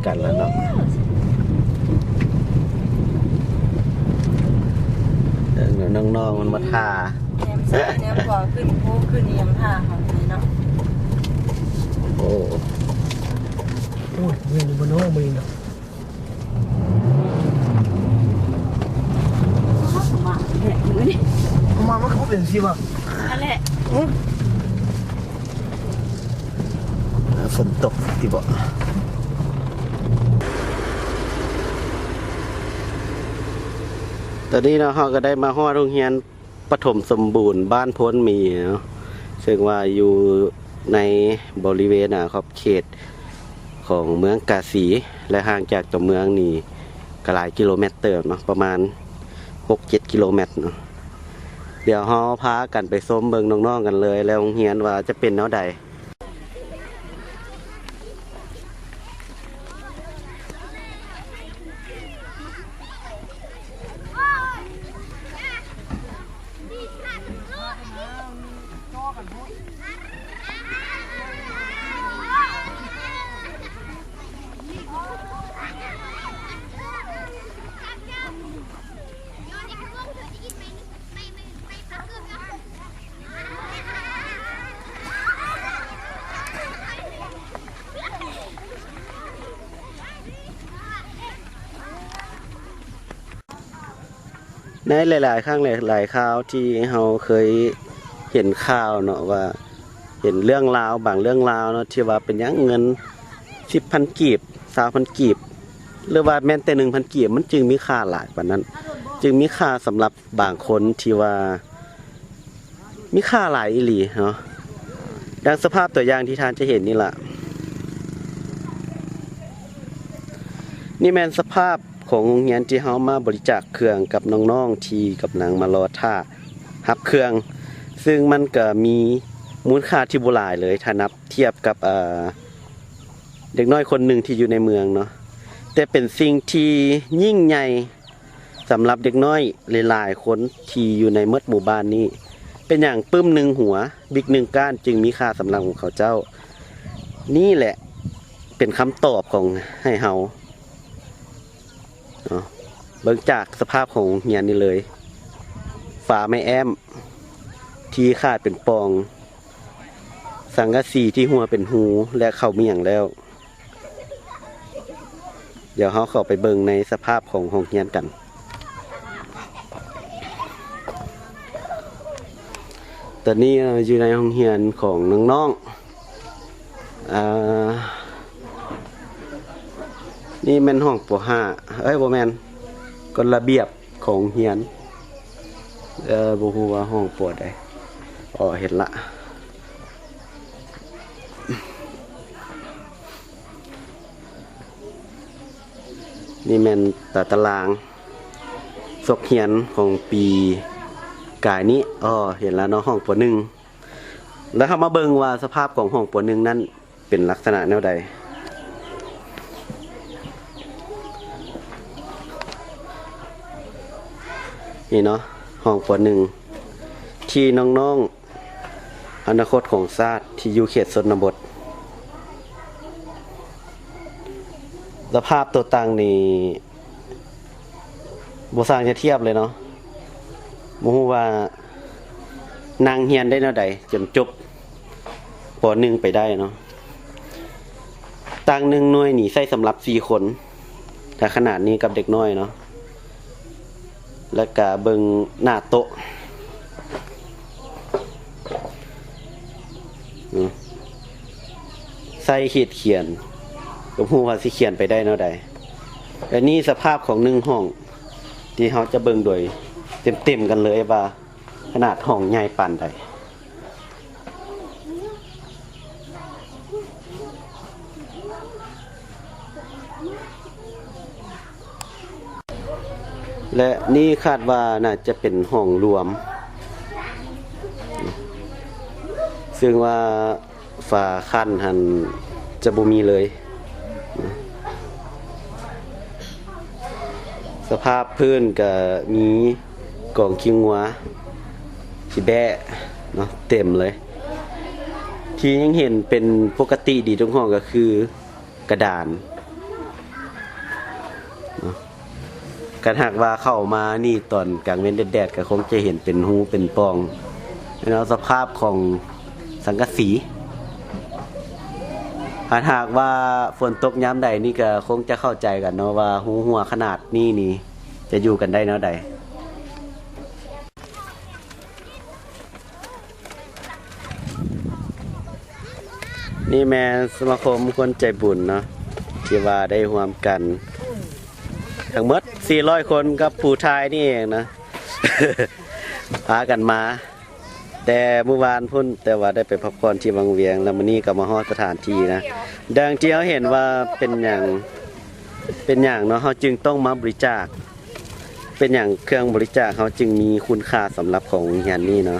ກັນແລ້ວເນາະ. ເອີ ນ້ອງໆ ມັນມາຖ້າ ແນມຊ້າຍແນມຂວາ ຂຶ້ນພູຂຶ້ນອີ່ຫຍັງຖ້າເຮົານີ້ເນາະ. ໂອ້ ໂອ້ຍ ແມ່ນຢູ່ບໍ່ເນາະ ມື້ນີ້ເນາະ. ມາ ມັນກໍບໍ່ເປັນຊິວະ ນັ້ນແຫຼະ. ຝົນຕົກຕິບໍ? ຕອນນີ້ເນາະ ເຮົາກໍໄດ້ມາຮອດໂຮງຮຽນປະຖົມສົມບູນບ້ານໂພນໝີເນາະ ເຊິ່ງວ່າຢູ່ໃນບໍລິເວນ ອາ ຂອບເຂດຂອງເມືອງກາສີ ແລະ ຫ່າງຈາກຕົວເມືອງນີ້ກໍຫຼາຍກິໂລແມັດເຕີບເນາະ ປະມານຫົກເຈັດກິໂລແມັດເນາະ. ດຽວເຮົາພາກັນໄປຊົມເບິ່ງນ້ອງໆ ກັນເລີຍ ແລ້ວໂຮງຮຽນວ່າຈະເປັນແນວໃດ. ໃນຫຼາຍໆ ຄັ້ງ ຫຼາຍໆ ຄາວທີ່ເຮົາເຄີຍເຫັນຂ່າວເນາະ ວ່າເຫັນເລື່ອງລາວ ບາງເລື່ອງລາວເນາະ ທີ່ວ່າເປັນຫຍັງເງິນສິບພັນກີບ ຊາວພັນກີບ ຫຼືວ່າແມ່ນແຕ່ໜຶ່ງພັນກີບ ມັນຈຶ່ງມີຄ່າຫຼາຍປານນັ້ນ ຈຶ່ງມີຄ່າສຳລັບບາງຄົນທີ່ວ່າມີຄ່າຫຼາຍອີ່ຫຼີເນາະ. ດັ່ງສະພາບຕົວຢ່າງທີ່ທ່ານຈະເຫັນນີ້ລະ. ນີ້ແມ່ນສະພາບຂອງໂຮງຮຽນທີ່ເຮົາມາບໍລິຈາກເຄື່ອງກັບນ້ອງໆ ທີ່ກຳລັງມາລໍຖ້າຮັບເຄື່ອງ ຊຶ່ງມັນກະມີມູນຄ່າທີ່ບໍ່ຫຼາຍເລີຍ ຖ້ານັບທຽບກັບ ເອີ ເດັກນ້ອຍຄົນໜຶ່ງທີ່ຢູ່ໃນເມືອງເນາະ ແຕ່ເປັນສິ່ງທີ່ຍິ່ງໃຫຍ່ສຳລັບເດັກນ້ອຍຫຼາຍໆ ຄົນທີ່ຢູ່ໃນໝົດໝູ່ບ້ານນີ້. ເປັນຫຍັງປຶ້ມໜຶ່ງຫົວ ບິກໜຶ່ງກ້ານ ຈຶ່ງມີຄ່າສຳລັບຂອງເຂົາເຈົ້າ? ນີ້ແຫຼະເປັນຄຳຕອບຂອງ ໃຫ້ເຮົາເນາະ ເບິ່ງຈາກສະພາບຂອງໂຮງຮຽນນີ້ເລີຍ ຝາໄມ້ແອ້ມທີ່ຂາດເປັນປ່ອງ ສັງກະສີທີ່ຮົ່ວເປັນຮູ ແລະ ເຂົາມີຫຍັງແລ້ວ. ດຽວເຮົາເຂົ້າໄປເບິ່ງໃນສະພາບຂອງໂຮງຮຽນກັນ. ຕອນນີ້ຢູ່ໃນໂຮງຮຽນຂອງນ້ອງໆ ອາ ນີ້ແມ່ນຫ້ອງ ປໍຫ້າ ເອີຍ ບໍ່ແມ່ນ ກົດລະບຽບຂອງໂຮງຮຽນ ເອີ ບໍ່ຮູ້ວ່າຫ້ອງ ປໍ ໃດ. ອໍ ເຫັນລະ. ນີ້ແມ່ນຕາຕະລາງສົກຮຽນຂອງປີກາຍນີ້. ອໍ ເຫັນລະເນາະ ຫ້ອງ ປໍໜຶ່ງ ແລ້ວເຮົາມາເບິ່ງວ່າສະພາບຂອງຫ້ອງ ປໍໜຶ່ງ ນັ້ນເປັນລັກສະນະແນວໃດ. ນີ້ເນາະ ຫ້ອງ ປໍໜຶ່ງ ທີ່ນ້ອງໆ ອະນາຄົດຂອງຊາດທີ່ຢູ່ເຂດຊົນນະບົດ. ສະພາບຕົວຕັ່ງນີ້ບໍ່ຊ່າງຈະທຽບເລີຍເນາະ. ບໍ່ຮູ້ວ່ານັ່ງຮຽນໄດ້ແນວໃດຈົນຈົບ ປໍໜຶ່ງ ໄປໄດ້ເນາະ. ຕັ່ງໜຶ່ງໜ່ວຍນີ້ໃຊ້ສຳລັບສີ່ຄົນ ຖ້າຂະໜາດນີ້ກັບເດັກນ້ອຍເນາະ. ແລ້ວກະເບິ່ງໜ້າໂຕະ ໃຊ້ຂີດຂຽນ ກໍບໍ່ຮູ້ວ່າຊິຂຽນໄປໄດ້ແນວໃດ. ແລະ ນີ້ສະພາບຂອງໜຶ່ງຫ້ອງ ທີ່ເຮົາຈະເບິ່ງໂດຍເຕັມໆ ກັນເລີຍວ່າຂະໜາດຫ້ອງໃຫຍ່ປານໃດ. ແລະ ນີ້ຄາດວ່າໜ້າຈະເປັນຫ້ອງລວມ ເຊິ່ງວ່າຝາຂັ້ນຫັ້ນຈະບໍ່ມີເລີຍ. ສະພາບພື້ນກະມີກອງຂີ້ງົວຂີ້ແບ້ເນາະ ເຕັມເລີຍ. ທີ່ຍັງເຫັນເປັນປົກກະຕິດີທຸກຫ້ອງກໍຄື ກະດານ ຄັນຫາກວ່າເຂົ້າມານີ້ຕອນກາງເວັນແດດໆ ກໍຄົງຈະເຫັນເປັນຮູເປັນປ່ອງເນາະ ສະພາບຂອງສັງກະສີ. ຄັນຫາກວ່າຝົນຕົກຍາມໃດນີ້ ກໍຄົງຈະເຂົ້າໃຈກັນເນາະ ວ່າຮູຮົ່ວຂະໜາດນີ້ນີ້ ຈະຢູ່ກັນໄດ້ແນວໃດ. ນີ້ແມ່ນສະມາຄົມຄົນໃຈບຸນເນາະ ທີ່ວ່າໄດ້ຮ່ວມກັນທັງໝົດສີ່ຮ້ອຍຄົນ ກັບຜູ້ຖ່າຍນີ້ເອງນະ ພາກັນມາແຕ່ມື້ວານພຸ້ນ ແຕ່ວ່າໄດ້ໄປພັກຜ່ອນທີ່ວັງວຽງ ແລ້ວມື້ນີ້ກໍມາຮອດສະຖານທີ່ນະ. ດັ່ງທີ່ເຮົາເຫັນວ່າເປັນຫຍັງ ເປັນຫຍັງເນາະ ເຮົາຈຶ່ງຕ້ອງມາບໍລິຈາກ ເປັນຫຍັງເຄື່ອງບໍລິຈາກເຮົາຈຶ່ງມີຄຸນຄ່າສຳລັບຂອງໂຮງຮຽນນີ້ເນາະ.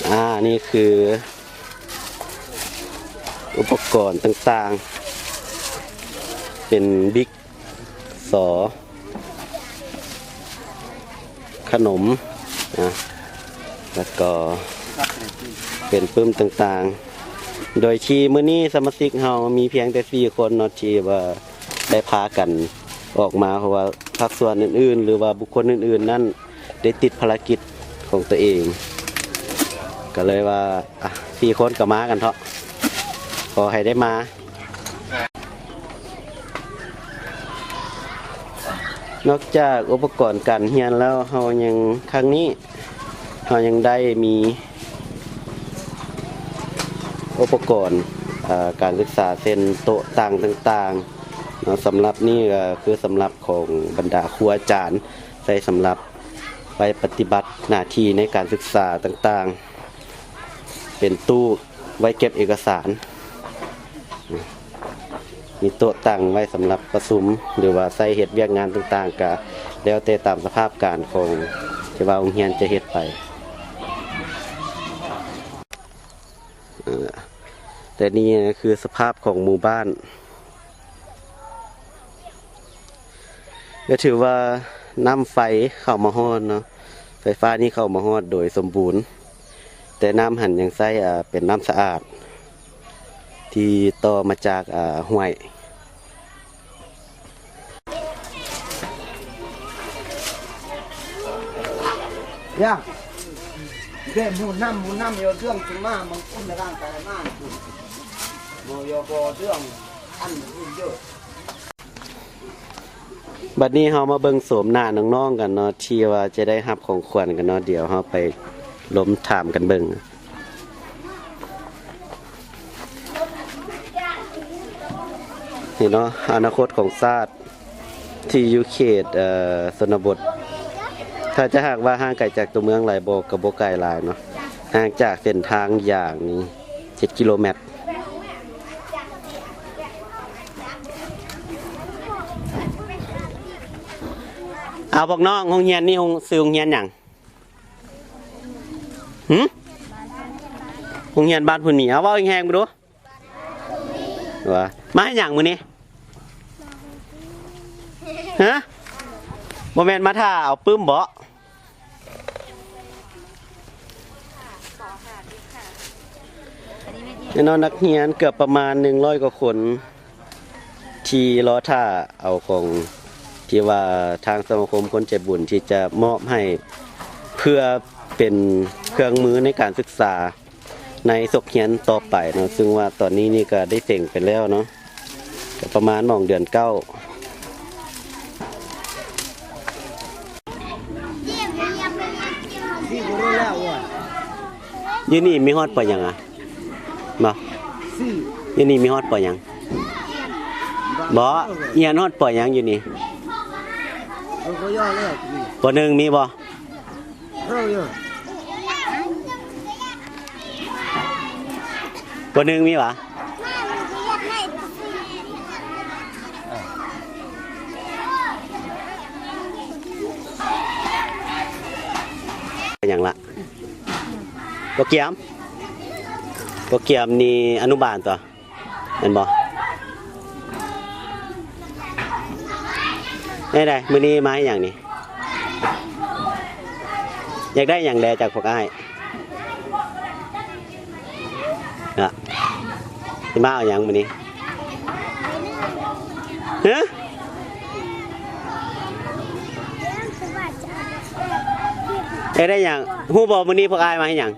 ອາ ນີ້ຄືອຸປະກອນຕ່າງໆ ເປັນບິກ ສໍ ຂະໜົມ ນະ ແລ້ວກໍເປັນປຶ້ມຕ່າງໆ ໂດຍທີ່ມື້ນີ້ສະມາຊິກເຮົາມີພຽງແຕ່ສີ່ຄົນເນາະ ທີ່ວ່າ ໄດ້ພາກັນອອກມາ ເພາະວ່າພາກສ່ວນອື່ນໆ ຫຼືວ່າບຸກຄົນອື່ນໆນັ້ນ ໄດ້ຕິດພາລະກິດຂອງຕົວເອງ ກໍເລີຍວ່າ ອະ ສີ່ຄົນກໍມາກັນເຖາະ ຂໍໃຫ້ໄດ້ມາ. ນອກຈາກອຸປະກອນການຮຽນແລ້ວ ເຮົາຍັງ ຄັ້ງນີ້ ເຮົາຍັງໄດ້ມີອຸປະກອນ ເອີ ການສຶກສາ ເຊັ່ນ ໂຕະຕັ່ງຕ່າງໆເນາະ. ສຳລັບນີ້ກໍຄືສຳລັບຂອງບັນດາຄູອາຈານ ໃຊ້ສຳລັບໄວ້ປະຕິບັດໜ້າທີ່ໃນການສຶກສາຕ່າງໆ ເປັນຕູ້ໄວ້ເກັບເອກະສານ. ມີໂຕະຕັ້ງໄວ້ສຳລັບປະຊຸມ ຫຼືວ່າໃຊ້ເຮັດວຽກງານຕ່າງໆ ກະແລ້ວແຕ່ຕາມສະພາບການຂອງທີ່ວ່າໂຮງຮຽນຈະເຮັດໄປ. ເອີ ແຕ່ນີ້ຄືສະພາບຂອງໝູ່ບ້ານ. ກໍຖືວ່ານ້ຳໄຟເຂົ້າມາຮອດເນາະ, ໄຟຟ້ານີ້ເຂົ້າມາຮອດໂດຍສົມບູນ, ແຕ່ນ້ຳຫັ້ນຍັງໃຊ້ ເປັນນ້ຳສະອາດ ທີ່ຕໍ່ມາຈາກ ຫ້ວຍ. ບັດນີ້ເຮົາມາເບິ່ງໂສມໜ້ານ້ອງໆກັນເນາະ ທີ່ວ່າຈະໄດ້ຮັບຂອງຂວັນກັນເນາະ. ດຽວເຮົາໄປລົມຖາມກັນເບິ່ງ. ນີ້ເນາະ ອະນາຄົດຂອງຊາດທີ່ຢູ່ເຂດ ເອີ ຊົນນະບົດ. ຖ້າຈະຫາກວ່າຫ່າງໄກຈາກຕົວເມືອງຫຼາຍບໍ່ ກໍບໍ່ໄກຫຼາຍເນາະ, ຫ່າງຈາກເສັ້ນທາງຢາງນີ້ເຈັດກິໂລແມັດ. ເອົາ ພວກນ້ອງ, ໂຮງຮຽນນີ້ ໂຮງ ຊື່ໂຮງຮຽນຫຍັງ? ຫື? ໂຮງຮຽນບ້ານພູມີ. ເອົາ ເວົ້າແຮງໆ ເບິ່ງດູ. ວ່າ ມາເຮັດຫຍັງມື້ນີ້? ຮະ? ບໍ່ແມ່ນມາຖ້າເອົາປຶ້ມບໍ? ແນ່ນອນ ນັກຮຽນເກືອບປະມານໜຶ່ງຮ້ອຍກວ່າຄົນ ທີ່ລໍຖ້າເອົາຂອງທີ່ວ່າທາງສະມາຄົມຄົນໃຈບຸນທີ່ຈະມອບໃຫ້ ເພື່ອເປັນເຄື່ອງມືໃນການສຶກສາໃນສົກຮຽນຕໍ່ໄປເນາະ. ຊຶ່ງວ່າຕອນນີ້ນີ້ກໍໄດ້ເສັງໄປແລ້ວເນາະ, ກໍປະມານໝ່ອງເດືອນເກົ້າ. ຢູ່ນີ້ມີຮອດ ປ.ຫຍັງອະ? ບໍ່ ຢູ່ນີ້ມີຮອດ ປ.ຫຍັງ? ບໍ່ ຮຽນຮອດ ປ.ຫຍັງຢູ່ນີ້? ປ.ໜຶ່ງ ມີບໍ່? ປ.ໜຶ່ງ ມີຫວາ? ຫຍັງລະ? ໂປຣແກຣມ ໂປຣແກຣມນີ້ອະນຸບານຕົວະ ແມ່ນບໍ່? ແນວໃດ ມື້ນີ້ມາເຮັດຫຍັງນີ້? ຢາກໄດ້ຫຍັງແດ່ຈາກພວກອ້າຍ? ນະ ຊິມາເອົາຫຍັງມື້ນີ້? ຮະ? ໄດ້ຫຍັງ? ຮູ້ບໍ່ ມື້ນີ້ພວກອ້າຍມາເຮັດຫຍັງ?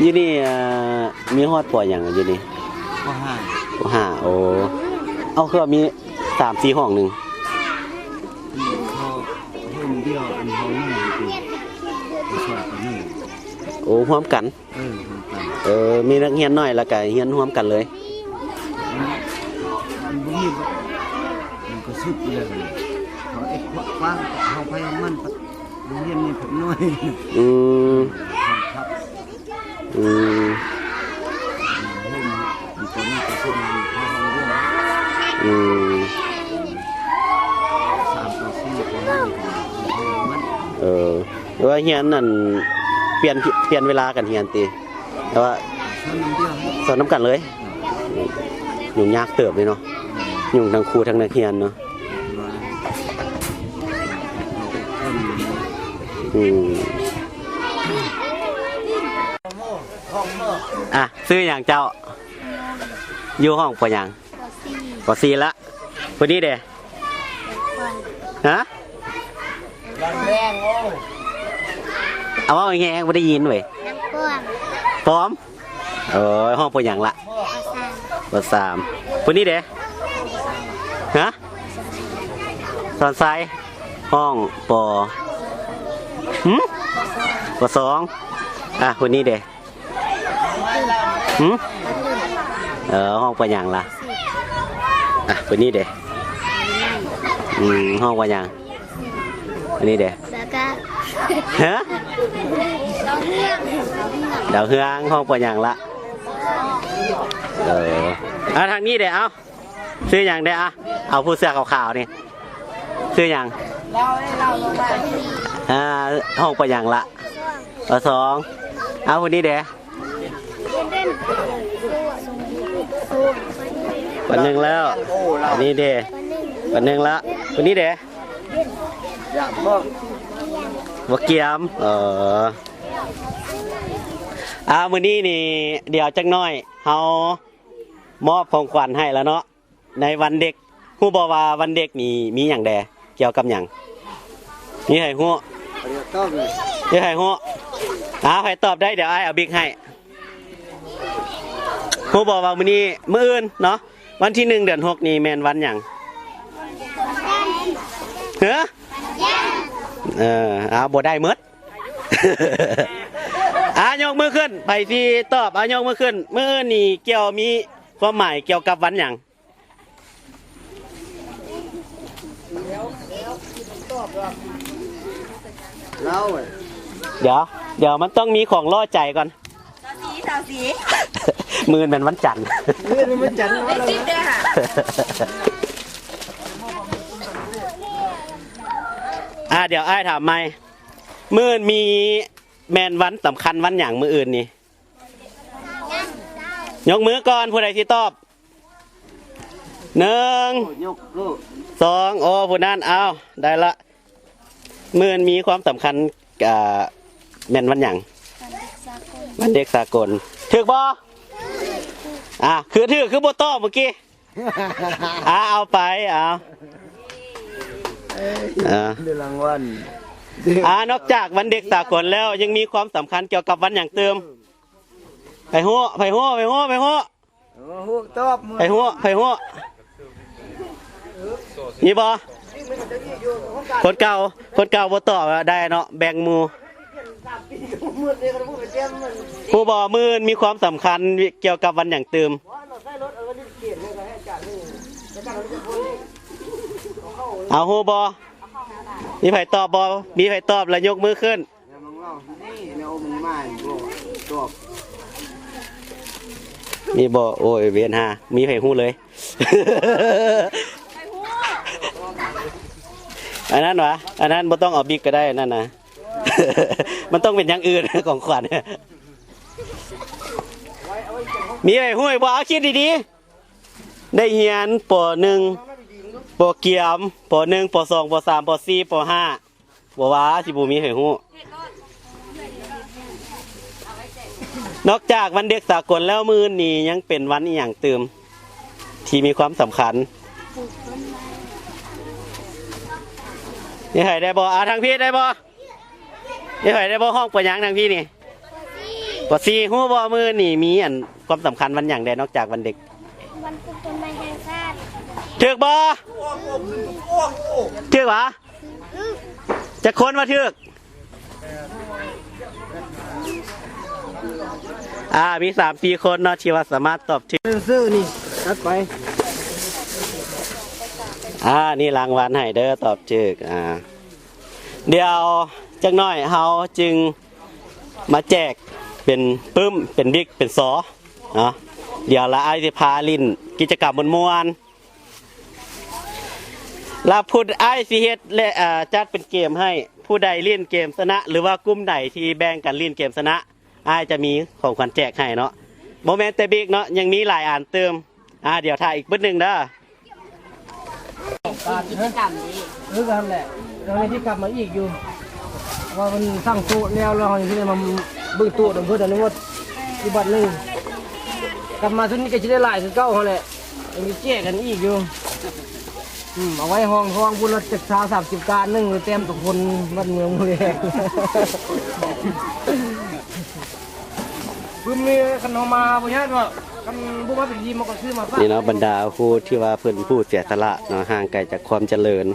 ຢູ່ນີ້ ເອີ ມີຮອດ ປໍ ຫຍັງຢູ່ນີ້? ປໍຫ້າ ປໍຫ້າ. ໂອ້ ເອົາ ຄືວ່າມີສາມສີ່ຫ້ອງໜຶ່ງ? ມີຫ້ອງ ຫ້ອງດຽວ ອັນຫ້ອງໜຶ່ງຢູ່ ປະຊາຊົນໜຶ່ງ. ໂອ້ ຮ່ວມກັນ. ເອີ ຮ່ວມກັນ. ເອີ ມີນັກຮຽນໜ້ອຍ ແລ້ວກະຮຽນຮ່ວມກັນເລີຍ. ມັນ ມັນບໍ່ມີ ມັນກໍສຸດຢູ່ແລ້ວ. ເຮົາເຮັດກວ້າງ ຫ້ອງໃຜຫ້ອງມັນ. ໂຮງຮຽນນີ້ເພິ່ນນ້ອຍ. ອືມ ຫ້ອງພັກ. ອືມ ໂຮງຮຽນນີ້ກໍນ້ອຍ ປະຊາຊົນເຮົາໂຮງຮຽນ. ອືມ ສາມ ສີ່ ຫ້ອງມັນ. ເອີ ແຕ່ວ່າຮຽນນັ້ນ ປ່ຽນ ປ່ຽນເວລາກັນຮຽນຕິ? ແຕ່ວ່າສອນນຳກັນເລີຍ. ຫຍຸ້ງຍາກເຕີບເລີຍເນາະ, ຫຍຸ້ງທັງຄູທັງນັກຮຽນເນາະ. ອືມ ອ່ະ ຊື່ຫຍັງເຈົ້າ? ຢູ່ຫ້ອງ ປໍ ຫຍັງ? ປໍສີ່ ປໍສີ່ລະ. ຜູ້ນີ້ເດ? ຮະ? ເອົາເວົ້າແຮງໆ ບໍ່ໄດ້ຍິນເວີຍ. ນາງປອມ ປອມ. ເອີ ຫ້ອງ ປໍ ຫຍັງລະ? ປໍສາມ ປໍສາມ. ຜູ້ນີ້ເດ? ຮະ? ສອນໄຊ. ຫ້ອງ ປໍ ຫຶ? ປໍສອງ. ອ່ະ ຜູ້ນີ້ເດ? ຫຶ? ເອີ ຫ້ອງ ປໍ ຫຍັງລະ? ອ່ະ ຜູ້ນີ້ເດ? ອືມ ຫ້ອງ ປໍ ຫຍັງ? ອັນນີ້ເດ? ແລ້ວກະ ຮະ? ດາວເຮືອງ ດາວເຮືອງ. ຫ້ອງ ປໍ ຫຍັງລະ? ເອີ ອ່ະ ທາງນີ້ເດ? ເອົາ ຊື່ຫຍັງເດ? ອ່ະ ເອົາ ຜູ້ເສື້ອຂາວໆນີ້ ຊື່ຫຍັງ? ອ່າ ຫ້ອງ ປໍ ຫຍັງລະ? ປໍສອງ. ເອົາ ຜູ້ນີ້ເດ? ປໍໜຶ່ງແລ້ວ. ອັນນີ້ເດ? ປໍໜຶ່ງລະ. ຜູ້ນີ້ເດ? ບໍ່ກຽມ. ເອີ ອ່າ ມື້ນີ້ນີ້ ດຽວຈັກໜ້ອຍເຮົາມອບຂອງຂວັນໃຫ້ລະເນາະ ໃນວັນເດັກ. ຮູ້ບໍ່ວ່າວັນເດັກນີ້ມີຫຍັງແດ່? ກ່ຽວກັບຫຍັງ? ມີໃຜຮູ້? ມີໃຜຮູ້? ອ່າ ໃຜຕອບໄດ້ ດຽວອ້າຍເອົາບິກໃຫ້. ຮູ້ບໍ່ວ່າມື້ນີ້ ມື້ອື່ນເນາະ ວັນທີໜຶ່ງ ເດືອນຫົກນີ້ແມ່ນວັນຫຍັງ? ຮະ? ເອີ ອ້າວ ບໍ່ໄດ້ໝົດ. ອ່າ ຍົກມືຂຶ້ນ ໃຜຊິຕອບ ອ່າ ຍົກມືຂຶ້ນ. ມື້ອື່ນນີ້ກ່ຽວ ມີຄວາມໝາຍກ່ຽວກັບວັນຫຍັງ? ລາວ ດຽວ ດຽວມັນຕ້ອງມີຂອງລໍ້ໃຈກ່ອນ. ຊາວສີ່ ຊາວສີ່. ມື້ອື່ນແມ່ນວັນຈັນ. ມື້ອື່ນແມ່ນວັນຈັນ. ໄດ້ສິດເດີຫາ. ອ່າ ດຽວອ້າຍຖາມໃໝ່. ມື້ອື່ນມີ ແມ່ນວັນສຳຄັນວັນຫຍັງມື້ອື່ນນີ້? ຍົກມືກ່ອນ ຜູ້ໃດຊິຕອບ? ໜຶ່ງ ຍົກ ສອງ. ໂອ້ ຜູ້ນັ້ນ. ເອົາ ໄດ້ລະ. ມື້ອື່ນມີຄວາມສຳຄັນ ອ່າ ແມ່ນວັນຫຍັງ? ວັນເດັກສາກົນ. ຖືກບໍ່? ອ່າ ຄືຖືກ ຄືບໍ່ຕອບເມື່ອກີ້? ອ່າ ເອົາໄປ ເອົາ ເອີ ອ່າ ໄດ້ລາງວັນ. ອ່າ ນອກຈາກວັນເດັກສາກົນແລ້ວ ຍັງມີຄວາມສຳຄັນກ່ຽວກັບວັນຫຍັງຕື່ມ? ໃຜຮູ້? ໃຜຮູ້? ໃຜຮູ້? ໃຜຮູ້? ເອີ ຮູ້ຕອບ. ໃຜຮູ້? ໃຜຮູ້? ມີບໍ່? ຄົນເກົ່າ ຄົນເກົ່າບໍ່ຕອບ ໄດ້ເນາະ ແບ່ງໝູ່. ຮູ້ບໍ່ ມື້ອື່ນມີຄວາມສຳຄັນກ່ຽວກັບວັນຫຍັງຕື່ມ? ເອົາ ຮູ້ບໍ່? ມີໃຜຕອບບໍ່? ມີໃຜຕອບແລ້ວຍົກມືຂຶ້ນ. ມີບໍ່? ໂອ້ຍ ເວນຫາ ມີໃຜຮູ້ເລີຍ? ອັນນັ້ນຫວາ? ອັນນັ້ນບໍ່ຕ້ອງເອົາບິກກໍໄດ້ ອັນນັ້ນນະ. ມັນຕ້ອງເປັນຢ່າງອື່ນ ຂອງຂວັນ. ມີໃຜຮູ້ບໍ່? ເອົາ ຄິດດີໆ. ໄດ້ຮຽນ ປໍໜຶ່ງ ບໍ່ກຽມ, ປໍໜຶ່ງ ປໍສອງ ປໍສາມ ປໍສີ່ ປໍຫ້າ ບໍ່ວ່າຊິບໍ່ມີໃຜຮູ້. ນອກຈາກວັນເດັກສາກົນແລ້ວ ມື້ນີ້ຍັງເປັນວັນອີ່ຫຍັງຕື່ມທີ່ມີຄວາມສຳຄັນ? ເອີ ໄດ້ບໍ່? ອ່າ ທາງພີ້ໄດ້ບໍ່? ເອີ ໄດ້ບໍ່? ຮ້ອງປະຫຍັງທາງພີ້ນີ້? ປໍສີ່. ຮູ້ບໍ່ ມື້ນີ້ມີອັນຄວາມສຳຄັນວັນຫຍັງແດ່ ນອກຈາກວັນເດັກ? ວັນປູກຕົ້ນໄມ້ແຫ່ງຊາດ. ຖືກບໍ່? ຖືກຫວາ? ຈັກຄົນວ່າຖືກ? ອ່າ ມີສາມສີ່ຄົນເນາະ ທີ່ວ່າສາມາດຕອບຖືກ. ເຊີນນີ້ ຈັດໄປ. ອ່າ ນີ້ລາງວັນໃຫ້ເດີ ຕອບຖືກ. ອ່າ ດຽວຈັກໜ້ອຍເຮົາຈຶ່ງມາແຈກເປັນປຶ້ມ ເປັນບິກ ເປັນສໍເນາະ. ດຽວລະອ້າຍຊິພາຫຼິ້ນກິດຈະກຳມ່ວນໆ ລະພຸດອ້າຍຊິເຮັດ ແລະ ເອີ ຈັດເປັນເກມໃຫ້ ຜູ້ໃດຫຼິ້ນເກມຊະນະ ຫຼືວ່າກຸ່ມໃດທີ່ແບ່ງກັນຫຼິ້ນເກມຊະນະ ອ້າຍຈະມີຂອງຂວັນແຈກໃຫ້ເນາະ. ບໍ່ແມ່ນແຕ່ບິກເນາະ ຍັງມີຫຼາຍອັນຕື່ມ. ອ່າ ດຽວຖ້າອີກປຶ້ມໜຶ່ງເດີ. ກິດຈະກຳເດ້. ເອີ ກໍຫັ້ນແຫຼະ ເຮົາຍັງຊິກັບມາອີກຢູ່ ວ່າມັນສັ່ງໂຕະແລ້ວ ແລ້ວເຮົາຍັງຊິໄດ້ມາເບິ່ງໂຕະນຳເພິ່ນ ອັນນີ້ໝົດອີກບັດໜຶ່ງ ກັບມາຊຸດນີ້ກໍຊິໄດ້ຫຼາຍຄືເກົ່າຫັ້ນແຫຼະ ຍັງຊິແຈກກັນອີກຢູ່. ອືມ ເອົາໄວ້ຮອງທ້ອງພຸ້ນລະຈັກຊາວສາມສິບກ້ານໜຶ່ງ ແຕ້ມກັບຄົນບ້ານເມືອງໝູ່ແລ້ວ. ປຶ້ມນີ້ຄັນເຮົາມາບໍ່ຍາກດອກ ຄັນບໍ່ມາເປັນທີມເຮົາກໍຊື້ມາຝາກ. ນີ້ເນາະ ບັນດາຄູທີ່ວ່າເພິ່ນຜູ້ເສຍສະຫຼະເນາະ ຫ່າງໄກຈາກຄວາມຈະເລີນ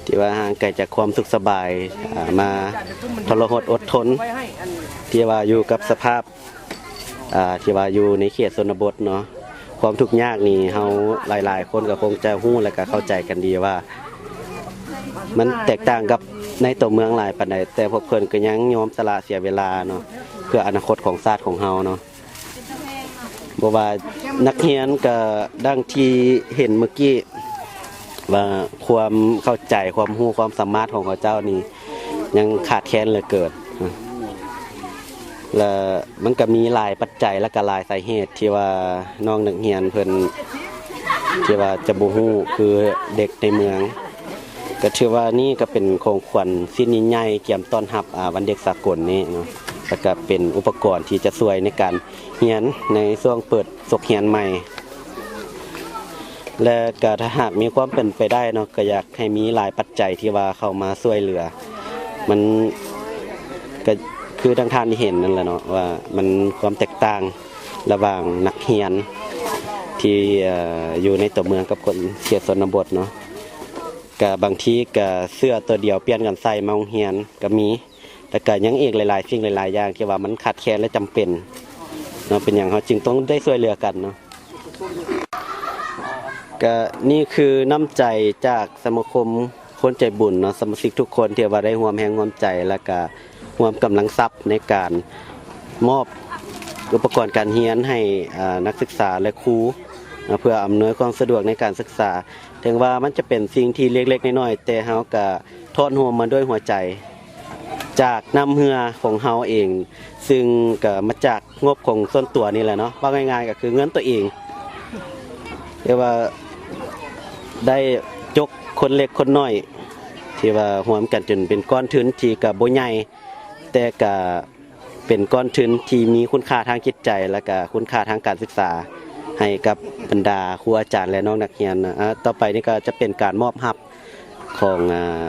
ທີ່ວ່າຫ່າງໄກຈາກຄວາມສຸກສະບາຍ ອ່າ ມາທໍລະຫົດອົດທົນ ທີ່ວ່າຢູ່ກັບສະພາບ ອ່າ ທີ່ວ່າຢູ່ໃນເຂດຊົນນະບົດເນາະ. ຄວາມທຸກຍາກນີ້ ເຮົາຫຼາຍໆຄົນກໍຄົງຈະຮູ້ ແລະ ກໍເຂົ້າໃຈກັນດີວ່າ ມັນແຕກຕ່າງກັບໃນຕົວເມືອງຫຼາຍປານໃດ, ແຕ່ພວກເພິ່ນກໍຍັງຍອມສະຫຼະເສຍເວລາເນາະ ເພື່ອອະນາຄົດຂອງຊາດຂອງເຮົາເນາະ. ບໍ່ວ່ານັກຮຽນກໍດັ່ງທີ່ເຫັນເມື່ອກີ້ວ່າ ຄວາມເຂົ້າໃຈ, ຄວາມຮູ້, ຄວາມສາມາດຂອງເຂົາເຈົ້ານີ້ຍັງຂາດແຄນເຫຼືອເກີນ. ແລະ ມັນກໍມີຫຼາຍປັດໄຈ ແລະ ກໍຫຼາຍສາເຫດທີ່ວ່ານ້ອງນັກຮຽນເພິ່ນ ທີ່ວ່າຈະບໍ່ຮູ້ຄືເດັກໃນເມືອງ. ກໍຖືວ່ານີ້ກໍເປັນຂອງຂວັນຊິ້ນໃຫຍ່ໆກຽມຕ້ອນຮັບ ອ່າ ວັນເດັກສາກົນນີ້ເນາະ ແລ້ວກໍເປັນອຸປະກອນທີ່ຈະຊ່ວຍໃນການຮຽນໃນຊ່ວງເປີດສົກຮຽນໃໝ່ ແລະ ກໍຖ້າຫາກມີຄວາມເປັນໄປໄດ້ເນາະ ກໍຢາກໃຫ້ມີຫຼາຍປັດໄຈທີ່ວ່າເຂົ້າມາຊ່ວຍເຫຼືອ. ມັນກໍຄືດັ່ງທ່ານທີ່ເຫັນນັ້ນແຫຼະເນາະ ວ່າມັນຄວາມແຕກຕ່າງລະຫວ່າງນັກຮຽນທີ່ ເອີ ຢູ່ໃນຕົວເມືອງກັບຄົນເຂດຊົນນະບົດເນາະ. ກະບາງທີກະເສື້ອຕົວດຽວປ່ຽນກັນໃສ່ມາໂຮງຮຽນກະມີ ແຕ່ກະຍັງອີກຫຼາຍໆສິ່ງຫຼາຍໆຢ່າງທີ່ວ່າມັນຂາດແຄນ ແລະ ຈຳເປັນເນາະ. ເປັນຫຍັງເຮົາຈຶ່ງຕ້ອງໄດ້ຊ່ວຍເຫຼືອກັນເນາະ. ກະນີ້ຄືນ້ຳໃຈຈາກສະມາຄົມຄົນໃຈບຸນເນາະ, ສະມາຊິກທຸກຄົນທີ່ວ່າໄດ້ຮ່ວມແຮງຮ່ວມໃຈ ແລະ ກະຮ່ວມກຳລັງຊັບໃນການມອບອຸປະກອນການຮຽນໃຫ້ ອາ ນັກສຶກສາ ແລະ ຄູເນາະ ເພື່ອອຳນວຍຄວາມສະດວກໃນການສຶກສາ. ເຖິງວ່າມັນຈະເປັນສິ່ງທີ່ເລັກໆນ້ອຍໆ ແຕ່ເຮົາກະທອດໂຮມມາດ້ວຍຫົວໃຈ ຈາກນ້ຳເຫື່ອຂອງເຮົາເອງ, ຊຶ່ງກະມາຈາກງົບຂອງສ່ວນຕົວນີ້ແຫຼະເນາະ, ເວົ້າງ່າຍໆກໍຄືເງິນຕົວເອງ ແຕ່ວ່າໄດ້ຈົກຄົນເລັກຄົນນ້ອຍ ທີ່ວ່າຮ່ວມກັນຈົນເປັນກ້ອນທຶນທີ່ກະບໍ່ໃຫຍ່ ແຕ່ກະ ເປັນກ້ອນທຶນທີ່ມີຄຸນຄ່າທາງຈິດໃຈ ແລະ ກະຄຸນຄ່າທາງການສຶກສາ ໃຫ້ກັບບັນດາຄູອາຈານ ແລະ ນ້ອງນັກຮຽນເນາະ. ອາ ຕໍ່ໄປນີ້ກໍຈະເປັນການມອບຮັບຂອງ ອາ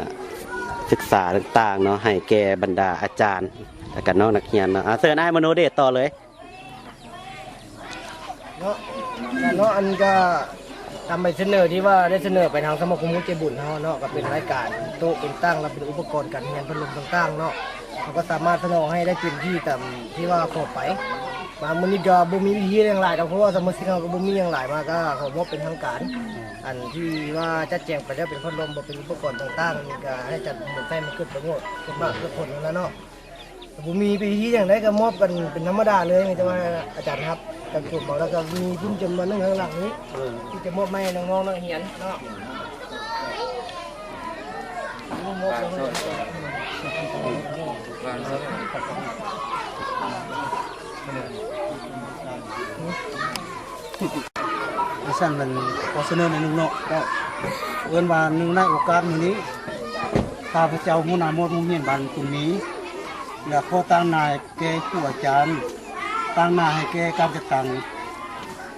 ສຶກສາຕ່າງໆເນາະ ໃຫ້ແກ່ບັນດາອາຈານ ແລະ ກະນ້ອງນັກຮຽນເນາະ. ອາ ເຊີນອ້າຍມະໂນເດດຕໍ່ເລີຍ. ເນາະ ກະເນາະ ອັນກະຕາມໃບສະເໜີທີ່ວ່າໄດ້ສະເໜີໄປທາງສະມາຄົມຄົນໃຈບຸນເຮົາເນາະ, ກະເປັນລາຍການໂຕະເປັນຕັ່ງ ແລະ ເປັນອຸປະກອນການຮຽນພັດລົມຕ່າງໆເນາະ, ເຮົາກະສາມາດສະໜອງໃຫ້ໄດ້ເຕັມທີ່ຕາມທີ່ວ່າຂໍໄປ. ມາມື້ນີ້ກະບໍ່ມີພິທີຫຍັງຫຼາຍດອກ ເພາະວ່າສະມາຊິກເຮົາກະບໍ່ມີຫຍັງຫຼາຍ, ມາກະຂໍມອບເປັນທາງການ ອັນທີ່ວ່າຈັດແຈງໄປແລ້ວເປັນພັດລົມ ບໍ່ເປັນອຸປະກອນຕ່າງໆ ນີ້ກະໃຫ້ຈັດໝູນໃຊ້ໃຫ້ມັນເກີດປະໂຫຍດ ເກີດໝາກເກີດຜົນຫັ້ນລະເນາະ. ບໍ່ມີພິທີຫຍັງໃດ ກະມອບກັນເປັນທຳມະດາເລີຍ, ມີແຕ່ວ່າອາຈານຮັບກັນກົມເອົາ ແລ້ວກະມີທຶນຈຳນວນໜຶ່ງຂ້າງຫຼັງນີ້ ເອີ ທີ່ຈະມອບໃຫ້ນ້ອງໆນັກຮຽນເນາະ. ວ່າຊັ້ນ ມັນຂໍສະເໜີໜ້ອຍໜຶ່ງເນາະ. ເຈົ້າ ເອີ້ນວ່າ ເນື່ອງໃນໂອກາດມື້ນີ້ ຂ້າພະເຈົ້າຫົວໜ້າໝວດໂຮງຮຽນບ້ານກຸນມີ ແລະ ຂໍຕາງໜ້າແກ່ຄູອາຈານ ຕາງໜ້າໃຫ້ແກ່ການຈັດຕັ້ງ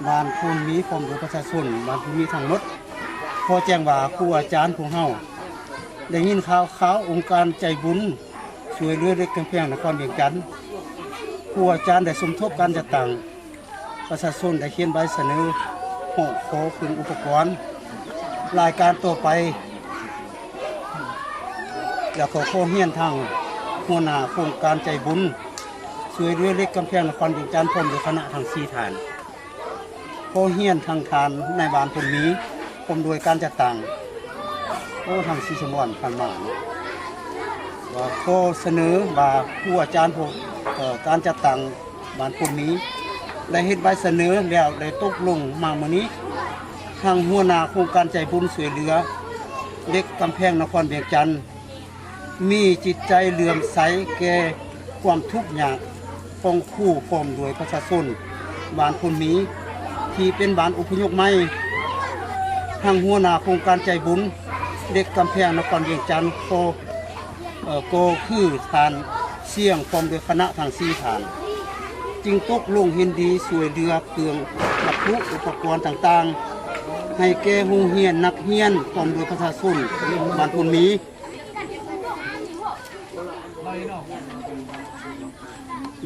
ບ້ານໂພນມີ ພ້ອມດ້ວຍປະຊາຊົນບ້ານໂພນມີທັງໝົດ. ຂໍແຈ້ງວ່າຄູອາຈານພວກເຮົາໄດ້ຍິນຂ່າວ ຂ່າວອົງການໃຈບຸນຊ່ວຍເຫຼືອເດັກກຳແພງນະຄອນວຽງຈັນ. ຄູອາຈານໄດ້ສົມທົບການຈັດຕັ້ງ ປະຊາຊົນໄດ້ຂຽນໃບສະເໜີຮ້ອງຂໍເຄື່ອງອຸປະກອນລາຍການຕໍ່ໄປ ແລ້ວກໍຂໍຮຽນທາງຫົວໜ້າໂຄງການໃຈບຸນຊ່ວຍເຫຼືອເດັກກຳແພງນະຄອນວຽງຈັນ ພ້ອມດ້ວຍຄະນະທັງສີ່ທ່ານ. ຂໍຮຽນທາງທ່ານນາຍບ້ານໂພນມີ ພ້ອມດ້ວຍການຈັດຕັ້ງ ໂອ້ ທັງສີ່ສະບອນຜ່ານມາເນາະ ວ່າຂໍສະເໜີວ່າຄູອາຈານພວກ ເອີ ການຈັດຕັ້ງ ບ້ານໂພນມີ ໄດ້ເຮັດໃບສະເໜີແລ້ວ ໄດ້ຕົກລົງມາມື້ນີ້ ທາງຫົວໜ້າໂຄງການໃຈບຸນຊ່ວຍເຫຼືອເດັກກຳແພງນະຄອນວຽງຈັນ ມີຈິດໃຈເຫຼື້ອມໃສແກ່ຄວາມທຸກຍາກຂອງຄູ ພ້ອມດ້ວຍປະຊາຊົນບ້ານໂພນມີ ທີ່ເປັນບ້ານອົບພະຍົບໃໝ່. ທາງຫົວໜ້າໂຄງການໃຈບຸນເດັກກຳແພງນະຄອນວຽງຈັນ ຂໍ ເອີ ກໍຄືທ່ານຊຽງ ພ້ອມດ້ວຍຄະນະທັງສີ່ທ່ານ ຈຶ່ງຕົກລົງເຫັນດີຊ່ວຍເຫຼືອເຄື່ອງວັດຖຸອຸປະກອນຕ່າງໆ ໃຫ້ແກ່ໂຮງຮຽນ, ນັກຮຽນ ພ້ອມດ້ວຍປະຊາຊົນບ້ານໂພນມີ.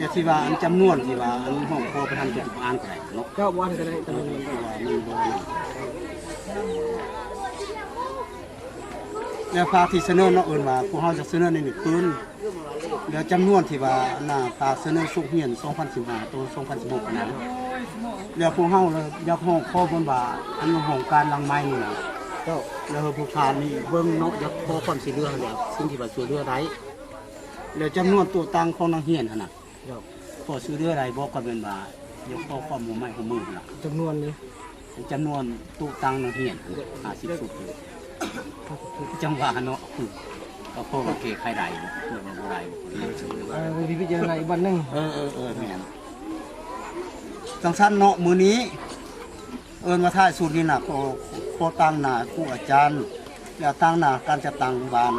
ຢ່າຊິວ່າອັນຈຳນວນທີ່ວ່າອັນຮ້ອງຂໍໄປຫັ້ນ ຈະອ່ານກໍໄດ້ເນາະ. ເຈົ້າ ບໍ່ອ່ານກໍໄດ້ ເອີ ເພາະວ່າມັນບໍ່ ແລ້ວພາທີ່ສະເໜີເນາະ ເອີ້ນວ່າພວກເຮົາຈະສະເໜີໃນມື້ຄືນ ແລ້ວຈຳນວນທີ່ວ່າອັນນ່າ ພາສະເໜີສົກຮຽນສອງພັນສິບຫ້າຕໍ່ສອງພັນສິບຫົກນັ້ນ ແລ້ວພວກເຮົາລະຢາກຮ້ອງຂໍເພິ່ນວ່າ ອັນຫ້ອງການຫຼັງໃໝ່ນີ້ນະ ເຈົ້າ ແລ້ວໃຫ້ຜູ້ທ່ານນີ້ເບິ່ງເນາະ ຢາກຂໍຄວາມຊ່ວຍເຫຼືອຫັ້ນແຫຼະ ສິ່ງທີ່ວ່າຊ່ວຍເຫຼືອໄດ້ ແລ້ວຈຳນວນໂຕະຕັ່ງຂອງນັກຮຽນຫັ້ນນະ ເຈົ້າ ພໍຊ່ວຍເຫຼືອໄດ້ບໍ່ ກໍແມ່ນວ່າຢາກຂໍຄວາມຮ່ວມໄມ້ຮ່ວມມືພຸ້ນລະ ຈຳນວນນີ້ ຈຳນວນໂຕະຕັ່ງນັກຮຽນຫັ້ນ ຫ້າສິບຊຸດ ຈັງຫວະເນາະ ກໍພໍວ່າແກ້ໄຂໄດ້ບໍ່ ຫຼືວ່າບໍ່ໄດ້ ເອີ ວິຈາລະນະອີກບັດໜຶ່ງ ເອີ ເອີ ເອີ ແມ່ນ ຈັ່ງຊັ້ນເນາະ ມື້ນີ້ເອີ້ນວ່າທ້າຍສຸດນີ້ນະ ຂໍ ຂໍຕາງໜ້າຄູອາຈານ ແລະ ຕາງໜ້າການຈັດຕັ້ງບ້ານ